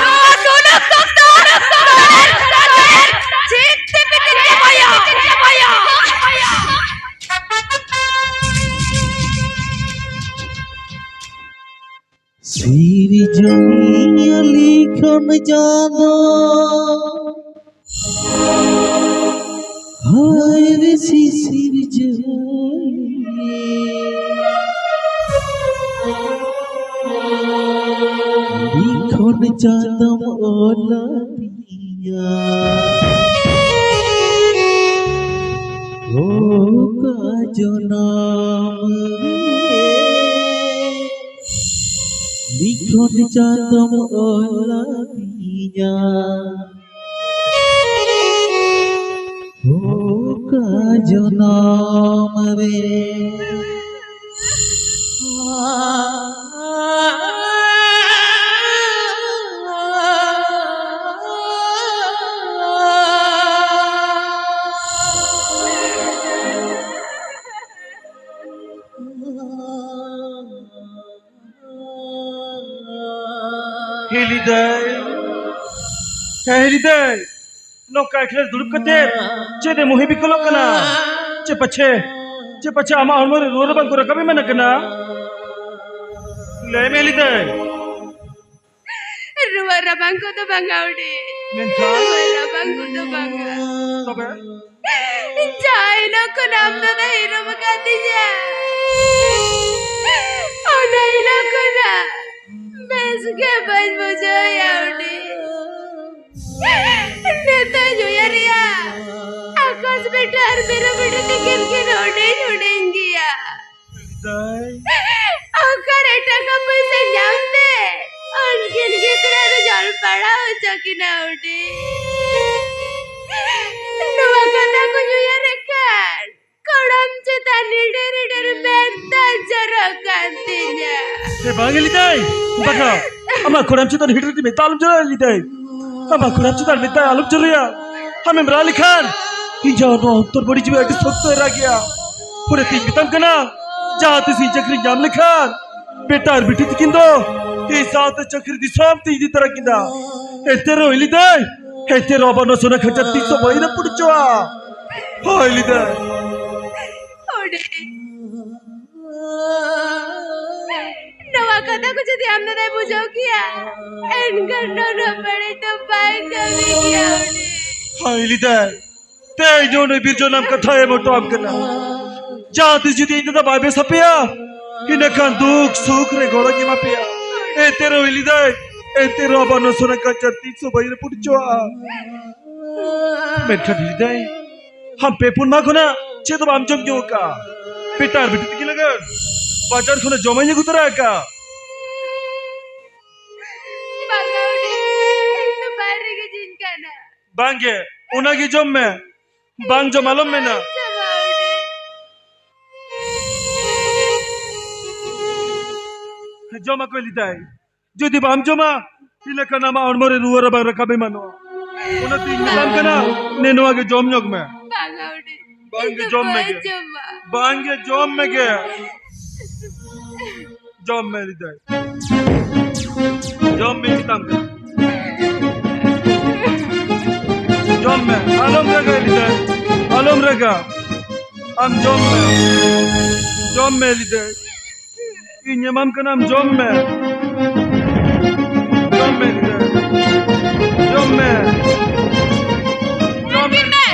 ᱱᱚᱣᱟ ᱥᱩᱞᱩᱠ ᱥᱚᱝᱥᱟᱨ ᱪᱮᱫ ᱛᱮᱯᱮ ᱪᱟᱵᱟᱭᱟ? ᱥᱤᱨᱡᱚᱱᱤᱭᱟᱹ ᱞᱤᱠᱷᱚᱱ ᱪᱟᱸᱫᱚ, ᱦᱟᱭ ᱨᱮ ᱥᱤᱥᱤᱨᱡᱟᱹᱣᱤᱡ᱾ ᱞᱤᱠᱷᱚᱱ ᱪᱟᱸᱫᱚᱢ ᱚᱞ ᱟᱹᱫᱤᱧᱟ᱾ ᱚᱠᱟ ᱡᱚᱱᱚᱢ ᱨᱮ ᱞᱤᱠᱷᱚᱱ ᱪᱟᱸᱫᱚᱢ ᱚᱞ ᱟᱹᱫᱤᱧᱟ᱾ ᱚᱠᱟ ᱡᱚᱱᱚᱢ ᱨᱮ ᱦᱤᱞᱤ ᱫᱟᱹᱭ, ᱦᱮᱸ ᱦᱤᱞᱤ ᱫᱟᱹᱭ, ᱱᱚᱝᱠᱟ ᱮᱠᱞᱟ ᱫᱩᱲᱩᱵ ᱠᱟᱛᱮ ᱪᱮᱫ ᱮᱢ ᱩᱭᱦᱟᱹᱨ ᱵᱤᱠᱚᱞᱚᱜ ᱠᱟᱱᱟ? ᱪᱮ ᱯᱟᱪᱷᱮ, ᱪᱮ ᱯᱟᱪᱷᱮ ᱟᱢᱟᱜ ᱦᱚᱲᱢᱚ ᱨᱮ ᱨᱩᱣᱟᱹ ᱨᱟᱵᱟᱝ ᱠᱚ ᱨᱟᱠᱟᱵ ᱮᱢᱟᱱ ᱠᱟᱱᱟ? ᱞᱟᱹᱭ ᱢᱮ ᱦᱤᱞᱤ ᱫᱟᱹᱭ᱾ ᱨᱩᱣᱟᱹ ᱨᱟᱵᱟᱝ ᱠᱚᱫᱚ ᱵᱟᱝᱟ ᱩᱰᱤ᱾ ᱢᱮᱱᱠᱷᱟᱱ? ᱨᱩᱣᱟᱹ ᱨᱟᱵᱟᱝ ᱠᱚᱫᱚ ᱵᱟᱝᱟ᱾ ᱛᱚᱵᱮ? ᱡᱟᱦᱟᱸ ᱦᱤᱞᱳᱜ ᱠᱷᱚᱱ ᱟᱢ ᱫᱟᱫᱟ ᱦᱤᱨᱚᱢ ᱟᱠᱟᱫᱤᱧᱟ, ᱚᱱᱟ ᱦᱤᱞᱳᱜ ᱠᱷᱚᱱᱟᱜ ᱵᱮᱥ ᱜᱮ ᱵᱟᱹᱧ ᱵᱩᱡᱷᱟᱹᱣᱮᱫᱼᱟ ᱩᱰᱤ᱾ ᱱᱤᱛᱚᱜ ᱩᱭᱦᱟᱹᱨᱮᱫᱼᱟ, ᱟᱠᱟᱥ ᱵᱮᱴᱟ ᱟᱨ ᱢᱤᱨᱩ ᱵᱤᱴᱤ ᱛᱤᱠᱤᱱ ᱠᱤᱱ ᱦᱩᱰᱤᱧ ᱦᱩᱰᱤᱧ ᱜᱮᱭᱟ᱾ ᱫᱟᱹᱭ᱾ ᱚᱠᱟᱨᱮ ᱴᱟᱠᱟ ᱯᱚᱭᱥᱟ ᱧᱟᱢ ᱛᱮ ᱩᱱᱠᱤᱱ ᱜᱤᱫᱽᱨᱟᱹ ᱫᱚ ᱚᱞ ᱯᱟᱲᱦᱟᱣ ᱦᱚᱪᱚ ᱠᱤᱱᱟ ᱩᱰᱤ? ᱱᱚᱣᱟ ᱠᱟᱛᱷᱟ ᱠᱚ ᱩᱭᱦᱟᱹᱨ ᱞᱮᱠᱷᱟᱱ ᱠᱚᱲᱟᱢ ᱪᱮᱛᱟᱱ ᱦᱤᱰᱤᱨ ᱦᱤᱰᱤᱨ ᱢᱮᱫ ᱫᱟᱜ ᱡᱚᱨᱚᱜ ᱠᱟᱱ ᱛᱤᱧᱟ᱾ ᱥᱮ ᱵᱟᱝ ᱞᱤᱫᱟᱹᱭ? ᱵᱟᱠᱷᱟ, ᱟᱢᱟᱜ ᱠᱚᱲᱟᱢ ᱪᱮᱛᱟᱱ ᱦᱤᱰᱤᱨ ᱦᱤᱰᱤᱨ ᱢᱮᱫ ᱫᱟᱜ ᱟᱞᱚᱢ ᱡᱚᱨᱚᱭᱟ ᱞᱤᱫᱟᱹᱭ᱾ ᱟᱢᱟᱜ ᱠᱚᱲᱟᱢ ᱪᱮᱛᱟᱱ ᱢᱮᱫ ᱫᱟᱜ ᱟᱞᱚᱢ ᱡᱚᱨᱚᱭᱟ᱾ ᱟᱢᱮᱢ ᱨᱟᱜ ᱞᱮᱠᱷᱟᱱ ᱤᱧᱟᱜ ᱱᱚᱣᱟ ᱚᱱᱛᱚᱨ ᱵᱟᱹᱲᱤ ᱡᱤᱣᱤ ᱟᱹᱰᱤ ᱥᱚᱠᱛᱚᱭ ᱨᱟᱜᱮᱜᱼᱟ᱾ ᱚᱱᱟᱛᱤᱧ ᱢᱮᱛᱟᱢ ᱠᱟᱱᱟ, ᱡᱟᱦᱟᱸ ᱛᱤᱥ ᱤᱧ ᱪᱟᱹᱠᱨᱤ ᱧᱟᱢ ᱞᱮᱠᱷᱟᱱ ᱵᱮᱴᱟ ᱟᱨ ᱵᱤᱴᱤ ᱛᱤᱠᱤᱱ ᱫᱚ ᱤᱧ ᱥᱟᱶᱛᱮ ᱪᱟᱹᱠᱨᱤ ᱫᱤᱥᱚᱢ ᱛᱮ ᱤᱫᱤ ᱛᱟᱨᱟ ᱠᱤᱱᱟ᱾ ᱮᱱᱛᱮ ᱨᱮᱦᱚᱸ ᱦᱤᱞᱤ ᱫᱟᱹᱭ, ᱮᱱᱛᱮ ᱨᱮᱦᱚᱸ ᱟᱵᱟᱨ ᱱᱚᱣᱟ ᱥᱚᱱᱟ ᱠᱷᱟᱧᱪᱟ ᱛᱤᱥ ᱦᱚᱸ ᱵᱟᱹᱧ ᱨᱟᱹᱯᱩᱫ ᱦᱚᱪᱚᱣᱟᱜᱼᱟ᱾ ᱦᱳᱭ ᱦᱤᱞᱤ ᱫᱟᱹᱭ᱾ ᱚᱰᱮ᱾ ᱱᱚᱣᱟ ᱠᱟᱛᱷᱟ ᱠᱚ ᱡᱩᱫᱤ ᱟᱢ ᱫᱟᱫᱟᱭ ᱵᱩᱡᱷᱟᱹᱣ ᱠᱮᱭᱟ, ᱮᱱᱠᱷᱟᱱ ᱱᱩᱱᱟᱹᱜ ᱵᱟᱹᱲᱤᱡ ᱫᱚ ᱵᱟᱭ ᱠᱟᱹᱢᱤ ᱠᱮᱭᱟ ᱩᱱᱤ᱾ ᱦᱟᱭ ᱞᱤᱫᱟᱹᱭ, ᱛᱮᱦᱮᱧ ᱩᱱᱤ ᱵᱤᱨ ᱡᱚᱱᱟᱢ ᱠᱟᱛᱷᱟᱭ ᱮᱢ ᱦᱚᱴᱚ ᱟᱢ ᱠᱟᱱᱟ᱾ ᱡᱟᱦᱟᱸ ᱛᱤᱥ ᱡᱩᱫᱤ ᱤᱧ ᱫᱟᱫᱟ ᱵᱟᱭ ᱵᱮᱥ ᱟᱯᱮᱭᱟ, ᱤᱱᱟᱹ ᱠᱷᱟᱱ ᱫᱩᱠ ᱥᱩᱠ ᱨᱮ ᱜᱚᱲᱚᱧ ᱮᱢᱟ ᱯᱮᱭᱟ᱾ ᱮᱱᱛᱮ ᱨᱮᱦᱚᱸ ᱞᱤᱫᱟᱹᱭ, ᱮᱱᱛᱮ ᱨᱮᱦᱚᱸ ᱟᱵᱟᱨ ᱱᱚᱣᱟ ᱥᱚᱱᱟ ᱠᱟᱧᱪᱟ ᱛᱤᱥ ᱦᱚᱸ ᱵᱟᱹᱧ ᱨᱟᱹᱯᱩᱫ ᱦᱚᱪᱚᱣᱟᱜᱼᱟ᱾ ᱢᱮᱱᱠᱷᱟᱱ ᱞᱤᱫᱟᱹᱭ, ᱟᱢ ᱯᱮ ᱯᱩᱱ ᱢᱟᱦᱟ ᱠᱷᱚᱱᱟᱜ ᱪᱮᱫ ᱦᱚᱸ ᱵᱟᱢ ᱡᱚᱢ ᱧᱩ ᱟᱠᱟᱫᱼᱟ᱾ ᱵᱮᱴᱟ ᱟᱨ ᱵᱤᱴᱤ ᱛᱤᱠᱤᱱ ᱞᱟᱹᱜᱤᱫ ᱵᱟᱡᱟᱨ ᱠᱷᱚᱱᱟᱜ ᱡᱚᱢᱟᱜ ᱤᱧ ᱟᱹᱜᱩ ᱛᱚᱨᱟ ᱟᱠᱟᱫᱼᱟ᱾ ᱵᱟᱝᱟ ᱩᱰᱤ, ᱤᱧ ᱫᱚ ᱵᱟᱭ ᱨᱮᱸᱜᱮᱡᱤᱧ ᱠᱟᱱᱟ᱾ ᱵᱟᱝᱜᱮ, ᱚᱱᱟᱜᱮ ᱡᱚᱢ ᱢᱮ, ᱵᱟᱝ ᱡᱚᱢ ᱟᱞᱚᱢ ᱢᱮᱱᱟ᱾ ᱵᱟᱝ ᱡᱚᱢᱟ ᱩᱰᱤ᱾ ᱡᱚᱢ ᱟᱠᱚ ᱞᱤᱫᱟᱭ᱾ ᱡᱩᱫᱤ ᱵᱟᱢ ᱡᱚᱢᱟ, ᱤᱱᱟᱹ ᱠᱷᱟᱱ ᱟᱢᱟᱜ ᱦᱚᱲᱢᱚ ᱨᱮ ᱨᱩᱣᱟᱹ ᱨᱟᱵᱟᱝ ᱨᱟᱠᱟᱵ ᱮᱢᱟᱱᱚᱜᱼᱟ᱾ ᱚᱱᱟᱛᱮᱧ ᱢᱮᱛᱟᱢ ᱠᱟᱱᱟ, ᱱᱮ ᱱᱚᱣᱟ ᱜᱮ ᱡᱚᱢ ᱧᱚᱜ ᱢᱮ᱾ ᱵᱟᱝᱟ ᱩᱰᱤ᱾ ᱵᱟᱝ ᱜᱮ, ᱤᱧ ᱡᱚᱢ ᱫᱚ ᱢᱮ ᱵᱟᱹᱧ ᱜᱮ᱾ ᱡᱚᱢᱟ᱾ ᱵᱟᱝ ᱜᱮ, ᱡᱚᱢ ᱢᱮ ᱜᱮ᱾ ᱡᱚᱢ ᱢᱮ ᱞᱤᱫᱟᱹᱭ᱾ ᱡᱚᱢ ᱢᱮ ᱢᱮᱛᱟᱢ ᱠᱟᱱᱟ᱾ ᱡᱚᱢ ᱢᱮ, ᱟᱞᱚᱢ ᱨᱟᱜᱟ ᱞᱤᱫᱟᱹᱭ᱾ ᱟᱞᱚᱢ ᱨᱟᱜᱟ᱾ ᱟᱢ ᱡᱚᱢ ᱢᱮ᱾ ᱡᱚᱢ ᱢᱮ ᱞᱤᱫᱟᱹᱭ᱾ ᱤᱧ ᱮᱢᱟᱢ ᱠᱟᱱᱟᱢ, ᱡᱚᱢ ᱢᱮ᱾ ᱡᱚᱢ ᱢᱮ ᱜᱤᱫᱽᱨᱟᱹ᱾ ᱡᱚᱢ ᱢᱮ᱾ ᱡᱚᱢ ᱢᱮ᱾ ᱧᱮᱞ ᱠᱤᱱ ᱢᱮ,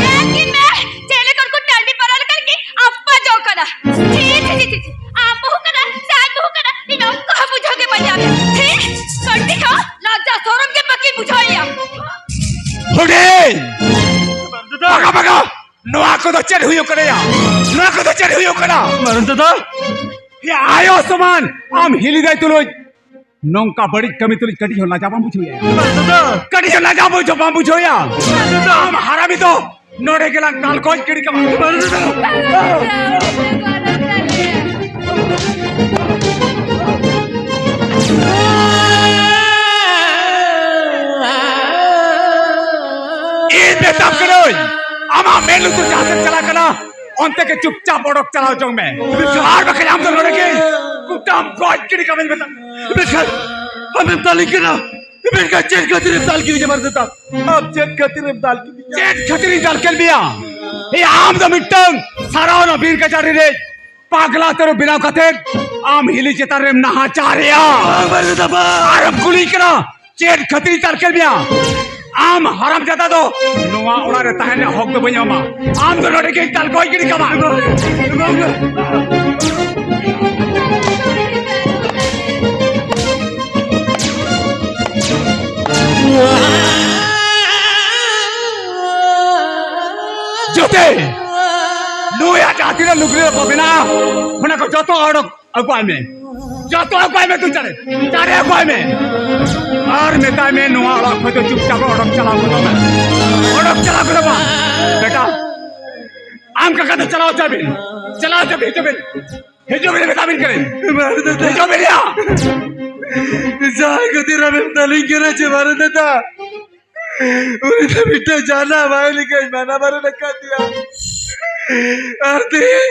ᱧᱮᱞ ᱠᱤᱱ ᱢᱮ᱾ ᱪᱮᱫ ᱞᱮᱠᱟ ᱠᱚ ᱴᱟᱺᱰᱤ ᱯᱟᱨᱟ ᱞᱮᱠᱟ ᱠᱤᱱ ᱟᱯᱟ ᱡᱚᱝ ᱠᱟᱱᱟ᱾ ᱪᱷᱤ, ᱪᱷᱤ, ᱪᱷᱤ, ᱪᱷᱤ, ᱪᱷᱤ᱾ ᱟᱢ ᱵᱟᱹᱦᱩ ᱠᱟᱱᱟ ᱥᱮ ᱟᱡ ᱵᱟᱹᱦᱩ ᱠᱟᱱᱟ? ᱤᱧ ᱚᱠᱟ ᱦᱚᱸ ᱵᱩᱡᱷᱟᱹᱣ ᱜᱮ ᱵᱟᱹᱧ ᱧᱟᱢᱮᱫ᱾ ᱪᱷᱤ, ᱠᱟᱹᱴᱤᱡ ᱦᱚᱸ ᱞᱟᱡᱟ ᱥᱚᱨᱚᱢ ᱜᱮ ᱵᱟᱹᱠᱤᱱ ᱵᱩᱡᱷᱟᱹᱣᱮᱫᱼᱟ᱾ ᱦᱩᱰᱤᱧ! ᱵᱟᱝ ᱫᱟᱫᱟ᱾ ᱵᱟᱜᱟ, ᱵᱟᱜᱟ! ᱱᱚᱣᱟ ᱠᱚᱫᱚ ᱪᱮᱫ ᱦᱩᱭᱩᱜ ᱠᱟᱱᱟ ᱭᱟ? ᱱᱚᱣᱟ ᱠᱚᱫᱚ ᱪᱮᱫ ᱦᱩᱭᱩᱜ ᱠᱟᱱᱟ? ᱢᱟᱨᱟᱝ ᱫᱟᱫᱟ᱾ ᱭᱟ ᱟᱭᱳ ᱥᱚᱢᱟᱱ, ᱟᱢ ᱦᱤᱞᱤ ᱫᱟᱭ ᱛᱩᱞᱩᱡ ᱱᱚᱝᱠᱟ ᱵᱟᱹᱲᱤᱡ ᱠᱟᱹᱢᱤ ᱛᱩᱞᱩᱡ ᱠᱟᱹᱴᱤᱡ ᱦᱚᱸ ᱞᱟᱡᱟ ᱵᱟᱢ ᱵᱩᱡᱷᱟᱹᱣ ᱭᱟ? ᱢᱟᱨᱟᱝ ᱫᱟᱫᱟ᱾ ᱠᱟᱹᱴᱤᱡ ᱦᱚᱸ ᱞᱟᱡᱟ ᱵᱩᱡᱷᱟᱹᱣ ᱵᱟᱢ ᱵᱩᱡᱷᱟᱹᱣ ᱭᱟ? ᱢᱟᱨᱟᱝ ᱫᱟᱫᱟ᱾ ᱟᱢ ᱦᱟᱨᱟᱢᱤ ᱫᱚ ᱱᱚᱰᱮ ᱜᱮᱞᱟᱝ ᱫᱟᱞ ᱜᱚᱡ ᱜᱤᱰᱤ ᱠᱟᱢᱟ᱾ ᱢᱟᱨᱟᱝ ᱫᱟᱫᱟ᱾ ᱤᱧ ᱢᱮᱛᱟᱢ ᱠᱟᱹᱱᱟᱹᱧ, ᱟᱢᱟᱜ ᱢᱮᱫ ᱞᱩᱛᱩᱨ ᱡᱟᱦᱟᱸ ᱥᱮᱫ ᱪᱟᱞᱟᱜ ᱠᱟᱱᱟ, ᱚᱱᱛᱮ ᱜᱮ ᱪᱩᱯᱪᱟᱯ ᱚᱰᱚᱠ ᱪᱟᱞᱟᱣ ᱪᱚᱝ ᱢᱮ, ᱟᱨ ᱵᱟᱠᱷᱟᱱ ᱟᱢ ᱫᱚ ᱱᱚᱰᱮ ᱜᱮ ᱠᱩᱴᱟᱢ ᱜᱚᱡ ᱜᱤᱰᱤ ᱠᱟᱹᱢᱤᱧ ᱢᱮᱛᱟᱢ᱾ ᱢᱮᱱᱠᱷᱟᱱ ᱟᱢᱮᱢ ᱫᱟᱞᱤᱧ ᱠᱟᱱᱟ, ᱢᱮᱱᱠᱷᱟᱱ ᱪᱮᱫ ᱠᱷᱟᱹᱛᱤᱨ ᱮᱢ ᱫᱟᱞ ᱠᱤᱫᱤᱧᱟ ᱢᱟᱨᱟᱝ ᱫᱟᱫᱟ? ᱟᱢ ᱪᱮᱫ ᱠᱷᱟᱹᱛᱤᱨ ᱮᱢ ᱫᱟᱞ ᱠᱤᱫᱤᱧᱟ? ᱪᱮᱫ ᱠᱷᱟᱹᱛᱤᱨ ᱤᱧ ᱫᱟᱞ ᱠᱮᱫ ᱢᱮᱭᱟ? ᱮᱭ ᱟᱢ ᱫᱚ ᱢᱤᱫᱴᱟᱝ ᱥᱟᱨᱟᱣᱱᱟ ᱵᱤᱨ ᱠᱟᱪᱟᱨᱤ ᱨᱮ ᱯᱟᱜᱽᱞᱟ ᱛᱟᱹᱨᱩᱵ ᱵᱮᱱᱟᱣ ᱠᱟᱛᱮ ᱟᱢ ᱦᱤᱞᱤ ᱪᱮᱛᱟᱱ ᱨᱮᱢ ᱱᱟᱦᱟᱪᱟᱨᱮᱜᱼᱟ᱾ ᱵᱟᱝ, ᱵᱟᱝ, ᱫᱟᱫᱟ, ᱵᱟᱝ᱾ ᱟᱨᱮᱢ ᱠᱩᱞᱤ ᱠᱟᱱᱟ, ᱪᱮᱫ ᱠᱷᱟᱹᱛᱤᱨ ᱤᱧ ᱫᱟᱞ ᱠᱮᱫ ᱢᱮᱭᱟ? ᱟᱢ ᱦᱟᱨᱟᱢ ᱡᱟᱫᱟ ᱫᱚ ᱱᱚᱣᱟ ᱚᱲᱟᱜ ᱨᱮ ᱛᱟᱦᱮᱸ ᱨᱮᱱᱟᱜ ᱦᱚᱠ ᱫᱚ ᱵᱟᱹᱧ ᱮᱢᱟ᱾ ᱟᱢ ᱫᱚ ᱱᱚᱰᱮ ᱜᱮ ᱫᱟᱞ ᱜᱚᱡ ᱜᱤᱰᱤ ᱠᱟᱢᱟ᱾ ᱡᱚᱛᱮ ᱱᱩᱭᱟᱜ ᱡᱟᱦᱟᱸ ᱛᱤᱱᱟᱹᱜ ᱞᱩᱜᱽᱲᱤ ᱞᱟᱯᱚ ᱢᱮᱱᱟᱜᱼᱟ, ᱚᱱᱟ ᱠᱚ ᱡᱚᱛᱚ ᱚᱰᱚᱠ ᱟᱹᱜᱩᱭ ᱢᱮ, ᱡᱚᱛᱚ ᱟᱹᱜᱩᱭ ᱢᱮ, ᱛᱩ ᱪᱟᱞᱮ, ᱪᱟᱞᱮ ᱟᱹᱜᱩᱭ ᱢᱮ᱾ ᱟᱨ ᱢᱮᱛᱟᱭ ᱢᱮ, ᱱᱚᱣᱟ ᱚᱲᱟᱜ ᱠᱷᱚᱱ ᱫᱚ ᱪᱩᱯᱪᱟᱯ ᱚᱰᱚᱠ ᱪᱟᱞᱟᱣ ᱜᱚᱫᱚᱜ ᱢᱮ, ᱚᱰᱚᱠ ᱪᱟᱞᱟᱣ ᱜᱚᱫᱚᱜ ᱢᱮ᱾ ᱵᱮᱴᱟ, ᱟᱢ ᱠᱟᱠᱟ ᱫᱚ ᱪᱟᱞᱟᱣ ᱦᱚᱪᱚᱭ ᱵᱤᱱ, ᱪᱟᱞᱟᱣ ᱦᱚᱪᱚᱭ ᱵᱤᱱ, ᱦᱤᱡᱩᱜ ᱵᱤᱱ᱾ ᱦᱤᱡᱩᱜ ᱢᱮ, ᱢᱮᱛᱟ ᱵᱤᱱ ᱠᱟᱹᱱᱟᱹᱧ᱾ ᱵᱟᱨᱮ ᱫᱟᱫᱟ, ᱦᱤᱡᱩᱜ ᱢᱮ ᱭᱟ᱾ ᱡᱟᱦᱟᱸᱭ ᱠᱷᱟᱹᱛᱤᱨ ᱟᱢᱮᱢ ᱫᱟᱞᱤᱧ ᱠᱟᱱᱟ ᱪᱮ ᱵᱟᱨᱮ ᱫᱟᱫᱟ, ᱩᱱᱤ ᱫᱚ ᱢᱤᱫᱴᱟᱝ ᱡᱟᱱᱟ ᱵᱟᱭ ᱞᱮᱠᱟᱧ ᱢᱟᱱᱟ ᱵᱟᱨᱚᱱ ᱟᱠᱟᱫᱮᱭᱟ᱾ ᱟᱨ ᱛᱮᱦᱮᱧ